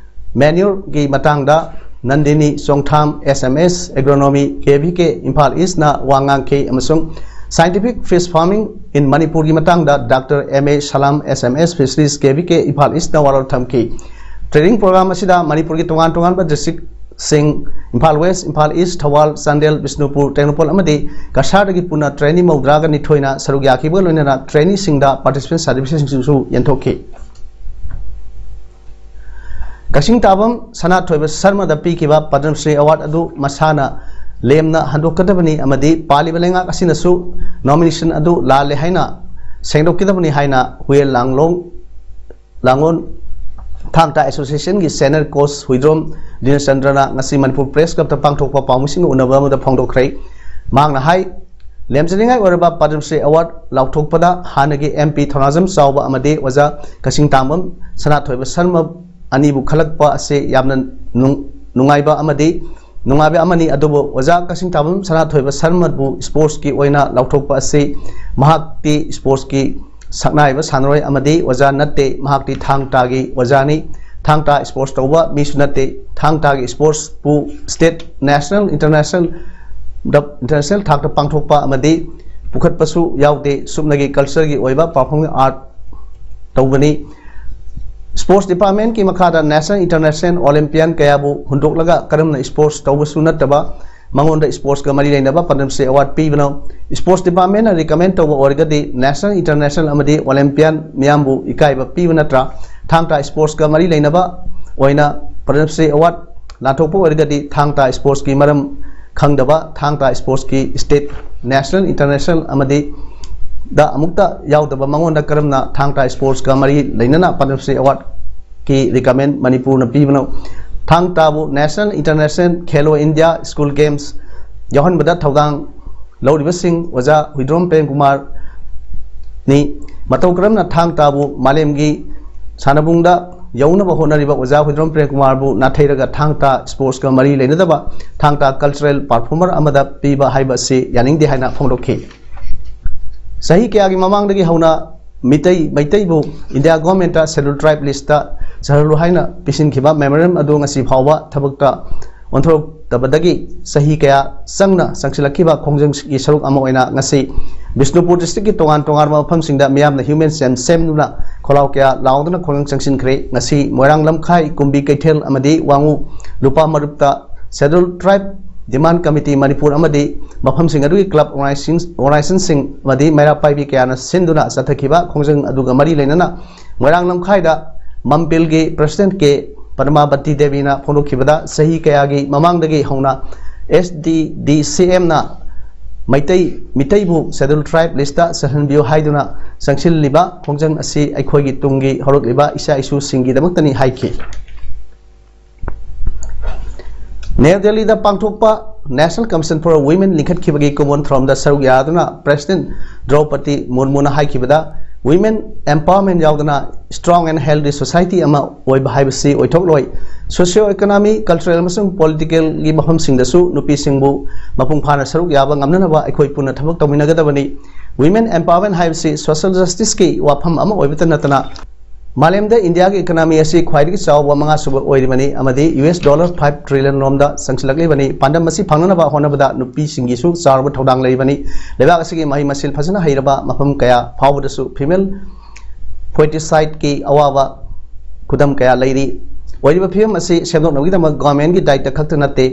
manureꯒꯤ ꯃꯇꯥꯡꯗ ꯅꯟꯗꯤꯅꯤ ꯆꯣꯡꯊꯥꯝ, S M S Agronomy, K V K, Imphal ꯏꯁꯅ ꯋꯥ ꯉꯥꯡꯈꯤ ꯑꯃꯁꯨꯡ scientific fish farming in ꯃꯅꯤꯄꯨꯔꯒꯤ ꯃꯇꯥꯡꯗ doctor M A Salam, S M S Fisheries, K V K, Imphal ꯏꯁꯅ ꯋꯥꯔꯣꯜ ꯊꯝꯈꯤ꯫ Training program ꯑꯁꯤꯗ ꯃꯅꯤꯄꯨꯔꯒꯤ ꯇꯣꯉꯥꯟ ꯇꯣꯉꯥꯟꯕ districtꯁꯤꯡ, ꯏꯝꯐꯥꯜ ꯋꯦꯁ, ꯏꯝꯐꯥꯜ ꯏꯁ, ꯊꯧꯕꯥꯜ, ꯆꯥꯟꯗꯦꯜ, ꯕꯤꯁꯅꯨꯄꯨꯔ, ꯇꯦꯡꯅꯧꯄꯜ ꯑꯃꯗꯤ ꯀꯁꯥꯔꯗꯒꯤ ꯄꯨꯟꯅ trainee ꯃꯧꯗ꯭ꯔꯥꯒ ꯅꯤꯊꯣꯏꯅ ꯁꯔꯨꯛ ꯌꯥꯈꯤꯕꯒ ꯂꯣꯏꯅꯅ traineeꯁꯤꯡꯗ participant certificateꯁꯤꯡꯁꯨ ꯌꯦꯟꯊꯣꯛꯈꯤ꯫ ꯀꯛꯆꯤꯡ ꯇꯥꯕꯝ ꯁꯅꯥꯊꯣꯏꯕ ꯁꯔꯃꯗ ꯄꯤꯈꯤꯕ ꯄꯗꯃꯁ꯭ꯔꯤ award ꯑꯗꯨ ꯃꯁꯥꯅ ꯂꯦꯝꯅ ꯍꯟꯗꯣꯛꯀꯗꯕꯅꯤ ꯑꯃꯗꯤ ꯄꯥꯜꯂꯤꯕ ꯂꯩꯉꯥꯛ ꯑꯁꯤꯅꯁꯨ nomination ꯑꯗꯨ ꯂꯥꯜꯂꯦ ꯍꯥꯏꯅ ꯁꯦꯡꯗꯣꯛꯀꯗꯕꯅꯤ ꯍꯥꯏꯅ ꯍꯨꯌꯦꯟ ꯂꯥꯡꯂꯣꯡ, ꯂꯥꯡꯂꯣꯟ ꯊꯥꯡ ꯇꯥ Associationꯒꯤ senior coach ꯍꯨꯏꯗ꯭ꯔꯣꯝ ꯗꯤꯅꯆꯟꯗ꯭ꯔꯅ ꯉꯁꯤ ꯃꯅꯤꯄꯨꯔ Press Clubꯇ ꯄꯥꯡꯊꯣꯛꯄ ꯄꯥꯎꯃꯤꯁꯤꯡꯒ ꯎꯅꯕ ꯑꯃꯗ ꯐꯣꯡꯗꯣꯛꯈ꯭ꯔꯦ꯫ ꯃꯍꯥꯛꯅ ꯍꯥꯏ, ꯂꯦꯝꯖꯅꯤꯡꯉꯥꯏ ꯑꯣꯏꯔꯕ ꯄꯗꯃꯁ꯭ꯔꯤ award ꯂꯥꯎꯊꯣꯛꯄꯗ ꯍꯥꯟꯅꯒꯤ M P ꯊꯧꯅꯥꯖꯝ ꯆꯥꯎꯕ ꯑꯃꯗꯤ ꯑꯣꯖꯥ ꯀꯛꯆꯤꯡ ꯇꯥꯡꯕꯝ ꯁꯅꯥꯊꯣꯏꯕ ꯁꯔꯃ ꯑꯅꯤꯕꯨ ꯈꯜꯂꯛꯄ ꯑꯁꯤ ꯌꯥꯝꯅ ꯅꯨꯡ-, ꯅꯨꯡꯉꯥꯏꯕ ꯑꯃꯗꯤ ꯅꯨꯡꯉꯥꯏꯕ ꯑꯃꯅꯤ꯫ ꯑꯗꯨꯕꯨ ꯑꯣꯖꯥ ꯀꯛꯆꯤꯡ ꯇꯥꯡꯕꯝ ꯁꯅꯥꯊꯣꯏꯕ ꯁꯔꯃꯕꯨ sportsꯀꯤ ꯑꯣꯏꯅ ꯂꯥꯎꯊꯣꯛꯄ ꯑꯁꯤ ꯃꯍꯥꯛꯇꯤ sportsꯀꯤ ꯁꯛꯅꯥꯏꯕ ꯁꯥꯟꯅꯔꯣꯏ ꯑꯃꯗꯤ ꯑꯣꯖꯥ ꯅꯠꯇꯦ꯫ ꯃꯍꯥꯛꯇꯤ ꯊꯥꯡ ꯇꯥꯒꯤ ꯑꯣꯖꯥꯅꯤ꯫ ꯊꯥꯡ ꯇꯥ sports ꯇꯧꯕ ꯃꯤꯁꯨ ꯅꯠꯇꯦ꯫ ꯊꯥꯡ ꯇꯥꯒꯤ sportsꯄꯨ state, national, international, international ꯊꯥꯛꯇ ꯄꯥꯡꯊꯣꯛꯄ ꯑꯃꯗꯤ ꯄꯨꯈꯠꯄꯁꯨ ꯌꯥꯎꯗꯦ꯫ ꯁꯨꯞꯅꯒꯤ cultureꯒꯤ ꯑꯣꯏꯕ performing art ꯇꯧꯕꯅꯤ꯫ Sports departmentꯀꯤ ꯃꯈꯥꯗ national, international, Olympian ꯀꯌꯥꯕꯨ ꯍꯨꯟꯗꯣꯛꯂꯒ ꯀꯔꯝꯅ sports ꯇꯧꯕꯁꯨ ꯅꯠꯇꯕ ꯃꯉꯣꯟꯗ sportsꯀ ꯃꯔꯤ ꯂꯩꯅꯕ Padma Shri Award ꯄꯤꯕꯅꯣ? Sports departmentꯅ recommend ꯇꯧꯕ ꯑꯣꯏꯔꯒꯗꯤ national, international ꯑꯃꯗꯤ Olympian ꯃꯤꯌꯥꯝꯕꯨ ꯏꯀꯥꯏꯕ ꯄꯤꯕ ꯅꯠꯇ꯭ꯔꯥ? ꯊꯥꯡ ꯇꯥ sportsꯀ ꯃꯔꯤ ꯂꯩꯅꯕ ꯑꯣꯏꯅ Padma Shri Award ꯂꯥꯟꯊꯣꯛꯄ ꯑꯣꯏꯔꯒꯗꯤ ꯊꯥꯡ ꯇꯥ sportsꯀꯤ ꯃꯔꯝ ꯈꯪꯗꯕ, ꯊꯥꯡ ꯇꯥ sportsꯀꯤ state, national, international ꯑꯃꯗꯤ ꯗ ꯑꯃꯨꯛꯇ ꯌꯥꯎꯗꯕ ꯃꯉꯣꯟꯗ ꯀꯔꯝꯅ ꯊꯥꯡ ꯇꯥ sportsꯀ ꯃꯔꯤ ꯂꯩꯅꯅ Padma Shri Awardꯀꯤ recommend ꯃꯅꯤꯄꯨꯔꯅ ꯄꯤꯕꯅꯣ? ꯊꯥꯡ ꯇꯥꯕꯨ national, international, Khelo India, school games ꯌꯥꯎꯍꯟꯕꯗ ꯊꯧꯗꯥꯡ ꯂꯧꯔꯤꯕꯁꯤꯡ ꯑꯣꯖꯥ ꯍꯨꯏꯗ꯭ꯔꯣꯝ ꯄ꯭ꯔꯦꯝꯀꯨꯃꯥꯔꯅꯤ꯫ ꯃꯇꯧ ꯀꯔꯝꯅ ꯊꯥꯡ ꯇꯥꯕꯨ ꯃꯥꯂꯦꯝꯒꯤ ꯁꯥꯟꯅꯕꯨꯡꯗ ꯌꯧꯅꯕ ꯍꯣꯠꯅꯔꯤꯕ ꯑꯣꯖꯥ ꯍꯨꯏꯗ꯭ꯔꯣꯝ ꯄ꯭ꯔꯦꯝꯀꯨꯃꯥꯔꯕꯨ ꯅꯥꯊꯩꯔꯒ ꯊꯥꯡ ꯇꯥ sportsꯀ ꯃꯔꯤ ꯂꯩꯅꯗꯕ ꯊꯥꯡ ꯇꯥ cultural performer ꯑꯃꯗ ꯄꯤꯕ ꯍꯥꯏꯕ ꯑꯁꯤ ꯌꯥꯅꯤꯡꯗꯦ ꯍꯥꯏꯅ ꯐꯣꯡꯗꯣꯛꯈꯤ꯫ ꯆꯍꯤ ꯀꯌꯥꯒꯤ ꯃꯃꯥꯡꯗꯒꯤ ꯍꯧꯅ ꯃꯤꯇꯩ, ꯃꯩꯇꯩꯕꯨ India governmentꯇ schedule tribe listꯇ ꯆꯜꯍꯜꯂꯨ ꯍꯥꯏꯅ ꯄꯤꯁꯤꯟꯈꯤꯕ memorandum ꯑꯗꯨ ꯉꯁꯤ ꯐꯥꯎꯕ ꯊꯕꯛꯇ ꯑꯣꯟꯊꯣꯔꯛꯇꯕꯗꯒꯤ ꯆꯍꯤ ꯀꯌꯥ ꯆꯪꯅ ꯆꯪꯁꯤꯜꯂꯛꯈꯤꯕ ꯈꯣꯡꯖꯪꯒꯤ ꯁꯔꯨꯛ ꯑꯃ ꯑꯣꯏꯅ ꯉꯁꯤ ꯕꯤꯁꯅꯨꯄꯨꯔ districtꯀꯤ ꯇꯣꯉꯥꯟ ꯇꯣꯉꯥꯟꯕ ꯃꯐꯝꯁꯤꯡꯗ ꯃꯤꯌꯥꯝꯅ human chain ꯁꯦꯝꯗꯨꯅ ꯈꯣꯜꯂꯥꯎ ꯀꯌꯥ ꯂꯥꯎꯗꯨꯅ ꯈꯣꯡꯖꯪ ꯆꯪꯁꯤꯟꯈ꯭ꯔꯦ꯫ ꯉꯁꯤ ꯃꯣꯏꯔꯥꯡ ꯂꯝꯈꯥꯏ, ꯀꯨꯝꯕꯤ ꯀꯩꯊꯦꯜ ꯑꯃꯗꯤ ꯋꯥꯉꯨ ꯂꯨꯄꯥ ꯃꯔꯨꯞꯇ schedule tribe demand committee Manipur ꯑꯃꯗꯤ ꯃꯐꯝꯁꯤꯡ ꯑꯗꯨꯒꯤ club organizations, organizationꯁꯤꯡ ꯑꯃꯗꯤ ꯃꯩꯔꯥ ꯄꯥꯏꯕꯤ ꯀꯌꯥꯅ ꯁꯤꯟꯗꯨꯅ ꯆꯠꯊꯈꯤꯕ ꯈꯣꯡꯖꯪ ꯑꯗꯨꯒ ꯃꯔꯤ ꯂꯩꯅꯅ ꯃꯣꯏꯔꯥꯡ ꯂꯝꯈꯥꯏꯗ ꯃꯝꯄꯤꯜꯒꯤ president ꯀꯦ ꯄꯗꯃꯥꯕꯇꯤ ꯗꯦꯕꯤꯅ ꯐꯣꯡꯗꯣꯛꯈꯤꯕꯗ ꯆꯍꯤ ꯀꯌꯥꯒꯤ ꯃꯃꯥꯡꯗꯒꯤ ꯍꯧꯅ SDDCMꯅ ꯃꯩꯇꯩ, ꯃꯤꯇꯩꯕꯨ schedule tribe listꯇ ꯆꯜꯍꯟꯕꯤꯌꯨ ꯍꯥꯏꯗꯨꯅ ꯆꯪꯁꯤꯜꯂꯤꯕ ꯈꯣꯡꯖꯪ ꯑꯁꯤ ꯑꯩꯈꯣꯏꯒꯤ ꯇꯨꯡꯒꯤ ꯍꯧꯔꯛꯂꯤꯕ ꯏꯆꯥ ꯏꯁꯨꯁꯤꯡꯒꯤꯗꯃꯛꯇꯅꯤ ꯍꯥꯏꯈꯤ꯫ ꯅ꯭ꯌꯨ ꯗꯦꯜꯂꯤꯗ ꯄꯥꯡꯊꯣꯛꯄ National Commission for Women ꯂꯤꯡꯈꯠꯈꯤꯕꯒꯤ ꯀꯨꯝꯑꯣꯟ ꯊꯧꯔꯝꯗ ꯁꯔꯨꯛ ꯌꯥꯗꯨꯅ President ꯗ꯭ꯔꯧꯄꯗꯤ ꯃꯨꯔꯃꯨꯅ ꯍꯥꯏꯈꯤꯕꯗ, women empowerment ꯌꯥꯎꯗꯅ strong and healthy society ꯑꯃ ꯑꯣꯏꯕ ꯍꯥꯏꯕꯁꯤ ꯑꯣꯏꯊꯣꯛꯂꯣꯏ꯫ Socio economy, cultural ꯑꯃꯁꯨꯡ politicalꯒꯤ ꯃꯐꯝꯁꯤꯡꯗꯁꯨ ꯅꯨꯄꯤꯁꯤꯡꯕꯨ ꯃꯄꯨꯡ ꯐꯥꯅ ꯁꯔꯨꯛ ꯌꯥꯕ ꯉꯝꯅꯅꯕ ꯑꯩꯈꯣꯏ ꯄꯨꯟꯅ ꯊꯕꯛ ꯇꯧꯃꯤꯟꯅꯒꯗꯕꯅꯤ꯫ Women empowerment ꯍꯥꯏꯕꯁꯤ social justiceꯀꯤ ꯋꯥꯐꯝ ꯑꯃ ꯑꯣꯏꯕꯇ ꯅꯠꯇꯅ, ꯃꯥꯂꯦꯝꯗ Indiaꯒꯤ economy ꯑꯁꯤ ꯈ꯭ꯋꯥꯏꯗꯒꯤ ꯆꯥꯎꯕ ꯃꯉꯥꯁꯨꯕ ꯑꯣꯏꯔꯤꯕꯅꯤ ꯑꯃꯗꯤ US dollar five trillion ꯔꯣꯝꯗ ꯆꯪꯁꯤꯜꯂꯛꯂꯤꯕꯅꯤ꯫ ꯄꯥꯟꯗꯝ ꯑꯁꯤ ꯐꯪꯅꯅꯕ ꯍꯣꯠꯅꯕꯗ ꯅꯨꯄꯤꯁꯤꯡꯒꯤꯁꯨ ꯆꯥꯎꯔꯕ ꯊꯧꯗꯥꯡ ꯂꯩꯔꯤꯕꯅꯤ꯫ ꯂꯩꯕꯥꯛ ꯑꯁꯤꯒꯤ ꯃꯍꯩ ꯃꯁꯤꯡ ꯐꯖꯅ ꯍꯩꯔꯕ ꯃꯐꯝ ꯀꯌꯥ ꯐꯥꯎꯕꯗꯁꯨ female foeticideꯀꯤ ꯑꯋꯥꯕ ꯈꯨꯗꯝ ꯀꯌꯥ ꯂꯩꯔꯤ꯫ ꯑꯣꯏꯔꯤꯕ ꯐꯤꯕꯝ ꯑꯁꯤ ꯁꯦꯝꯗꯣꯛꯅꯕꯒꯤꯗꯃꯛ governmentꯀꯤ ꯗꯥꯏꯇ ꯈꯛꯇ ꯅꯠꯇꯦ,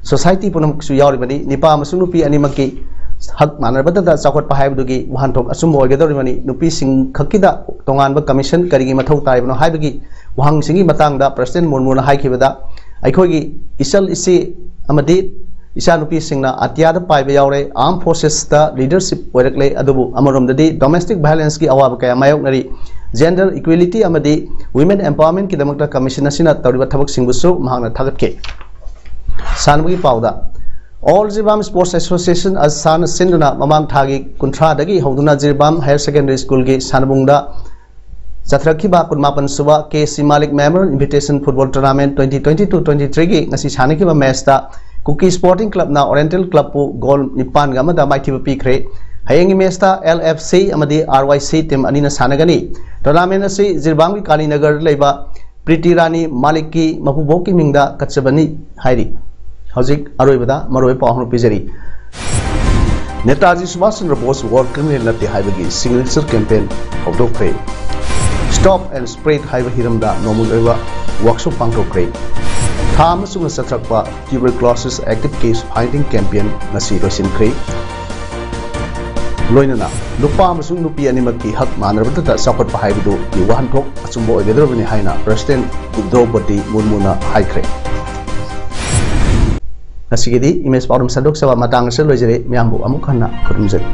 ꯁꯣꯁꯥꯏꯇꯤ ꯄꯨꯝꯅꯃꯛꯁꯨ ꯌꯥꯎꯔꯤꯕꯅꯤ꯫ ꯅꯨꯄꯥ ꯑꯃꯁꯨꯡ ꯅꯨꯄꯤ ꯑꯅꯤꯃꯛꯀꯤ ꯍꯛ ꯃꯥꯟꯅꯕꯗꯇ ꯆꯥꯎꯈꯠꯄ ꯍꯥꯏꯕꯗꯨꯒꯤ ꯋꯥꯍꯟꯊꯣꯛ ꯑꯆꯨꯝꯕ ꯑꯣꯏꯒꯗꯧꯔꯤꯕꯅꯤ꯫ ꯅꯨꯄꯤꯁꯤꯡ ꯈꯛꯀꯤꯗ ꯇꯣꯉꯥꯟꯕ ꯀꯃꯤꯁꯟ ꯀꯔꯤꯒꯤ ꯃꯊꯧ ꯇꯥꯔꯤꯕꯅꯣ ꯍꯥꯏꯕꯒꯤ ꯋꯥꯍꯪꯁꯤꯡꯒꯤ ꯃꯇꯥꯡꯗ ꯄ꯭ꯔꯁꯤꯗꯦꯟ ꯃꯨꯔꯃꯨꯅ ꯍꯥꯏꯈꯤꯕꯗ, ꯑꯩꯈꯣꯏꯒꯤ ꯏꯆꯜ ꯏꯆꯦ ꯑꯃꯗꯤ ꯏꯆꯥꯅꯨꯄꯤꯁꯤꯡꯅ ꯑꯇꯤꯌꯥꯗ ꯄꯥꯏꯕ ꯌꯥꯎꯔꯦ, ꯑꯥꯔꯝ ꯐꯣꯔꯁꯦꯁꯇ ꯂꯤꯗꯔꯁꯤꯞ ꯑꯣꯏꯔꯛꯂꯦ, ꯑꯗꯨꯕꯨ ꯑꯃꯔꯣꯝꯗꯗꯤ ꯗꯣꯃꯦꯁꯇꯤꯛ ꯚꯥꯏꯑꯣꯂꯦꯟꯁꯀꯤ ꯑꯋꯥꯕ ꯀꯌꯥ ꯃꯥꯌꯣꯛꯅꯔꯤ꯫ ꯖꯦꯟꯗꯔ ꯏꯀ꯭ꯋꯦꯂꯤꯇꯤ ꯑꯃꯗꯤ ꯋꯤꯃꯦꯟ ꯑꯦꯝꯄꯥꯋꯔꯃꯦꯟꯠꯀꯤꯗꯃꯛꯇ ꯀꯃꯤꯁꯟ ꯑꯁꯤꯅ ꯇꯧꯔꯤꯕ ꯊꯕꯛꯁꯤꯡꯕꯨꯁꯨ ꯃꯍꯥꯛꯅ ꯊꯥꯒꯠꯈꯤ꯫ ꯁꯥꯟꯅꯕꯒꯤ ꯄꯥꯎꯗ, ꯑꯣꯜ ꯖꯤꯔꯤꯕꯥꯝ ꯁ꯭ꯄꯣꯔꯠꯁ ꯑꯦꯁꯣꯁꯤꯌꯦꯁꯟ ꯑꯁꯥꯅ ꯁꯤꯟꯗꯨꯅ ꯃꯃꯥꯡ ꯊꯥꯒꯤ ꯀꯨꯟꯊ꯭ꯔꯥꯗꯒꯤ ꯍꯧꯗꯨꯅ ꯖꯤꯔꯤꯕꯥꯝ ꯍꯥꯌꯔ ꯁꯦꯀꯦꯟꯗꯔꯤ ꯁ꯭ꯀꯨꯜꯒꯤ ꯁꯥꯟꯅꯕꯨꯡꯗ ꯆꯠꯊꯔꯛꯈꯤꯕ ꯀꯨꯟꯃꯥꯄꯟ ꯁꯨꯕ K C Malik memorial invitation football tournament twenty twenty two twenty ꯊ꯭ꯔꯤꯒꯤ ꯉꯁꯤ ꯁꯥꯟꯅꯈꯤꯕ ꯃꯦꯆꯇ ꯀꯨꯀꯤ ꯁ꯭ꯄꯣꯔꯇꯤꯡ ꯀ꯭ꯂꯕꯅ ꯑꯣꯔꯤꯌꯦꯟꯇꯦꯜ ꯀ꯭ꯂꯕꯄꯨ ꯒꯣꯜ ꯅꯤꯄꯥꯟꯒ ꯑꯃꯗ ꯃꯥꯏꯊꯤꯕ ꯄꯤꯈ꯭ꯔꯦ꯫ ꯍꯌꯦꯡꯒꯤ ꯃꯦꯆꯇ ꯑꯦꯜ ꯑꯦꯐ ꯁꯤ ꯑꯃꯗꯤ ꯑꯥꯔ ꯋꯥꯏ ꯁꯤ ꯇꯤꯝ ꯑꯅꯤꯅ ꯁꯥꯟꯅꯒꯅꯤ꯫ ꯇꯣꯔꯅꯥꯃꯦꯟꯠ ꯑꯁꯤ ꯖꯤꯔꯤꯕꯥꯝꯒꯤ ꯀꯥꯂꯤꯅꯒꯔꯗ ꯂꯩꯕ ꯄ꯭ꯔꯤꯇꯤ ꯔꯥꯅꯤ ꯃꯥꯂꯤꯛꯀꯤ ꯃꯄꯨꯕꯣꯛꯀꯤ ꯃꯤꯡꯗ ꯀꯠꯆꯕꯅꯤ ꯍꯥꯏꯔꯤ꯫ ꯍꯧꯖꯤꯛ ꯑꯔꯣꯏꯕꯗ ꯃꯔꯨꯑꯣꯏꯕ ꯄꯥꯎ ꯑꯃ ꯄꯤꯖꯔꯤ꯫ ꯅꯦꯇꯥꯖꯤ ꯁꯨꯚꯥꯁ ꯆꯟꯗ꯭ꯔ ꯕꯣꯁ ꯋꯥꯔ ꯀ꯭ꯔꯤꯃꯤꯅꯦꯜ ꯅꯠꯇꯦ ꯍꯥꯏꯕꯒꯤ ꯁꯤꯒꯅꯦꯆꯔ ꯀꯦꯝꯄꯦꯟ ꯍꯧꯗꯣꯛꯈ꯭ꯔꯦ꯫ ꯁ꯭ꯇꯣꯞ ꯑꯦꯟ ꯁ꯭ꯄ꯭ꯔꯦꯠ ꯍꯥꯏꯕ ꯍꯤꯔꯝꯗ ꯅꯣꯡꯃꯒꯤ ꯑꯣꯏꯕ ꯋꯥꯛꯁꯣꯞ ꯄꯥꯡꯊꯣꯛꯈ꯭ꯔꯦ꯫ ꯊꯥ ꯑꯃ ꯆꯨꯞꯅ ꯆꯠꯊꯔꯛꯄ tuberculosis active case finding campaign ꯉꯁꯤ ꯂꯣꯏꯁꯤꯟꯈ꯭ꯔꯦ꯫ ꯂꯣꯏꯅꯅ ꯅꯨꯄꯥ ꯑꯃꯁꯨꯡ ꯅꯨꯄꯤ ꯑꯅꯤꯃꯛꯀꯤ ꯍꯛ ꯃꯥꯟꯅꯔꯕꯗꯇ ꯆꯥꯎꯈꯠꯄ ꯍꯥꯏꯕꯗꯨꯒꯤ ꯋꯥꯍꯟꯊꯣꯛ ꯑꯆꯨꯝꯕ ꯑꯣꯏꯒꯗꯧꯔꯕꯅꯤ ꯍꯥꯏꯅ ꯄ꯭ꯔꯁꯤꯗꯦꯟꯠ ꯗ꯭ꯔꯧꯄꯗꯤ ꯃꯨꯔꯃꯨꯅ ꯍꯥꯏꯈ꯭ꯔꯦ꯫ ꯉꯁꯤꯒꯤꯗꯤ ꯏꯃꯦꯖ ꯄꯥꯎꯗꯝ ꯁꯟꯗꯣꯛꯆꯕ ꯃꯇꯥꯡ ꯑꯁꯤꯗ ꯂꯣꯏꯖꯔꯦ꯫ ꯃꯌꯥꯝꯕꯨ ꯑꯃꯨꯛ ꯍꯟꯅ ꯈꯨꯔꯨꯝꯖꯔꯤ꯫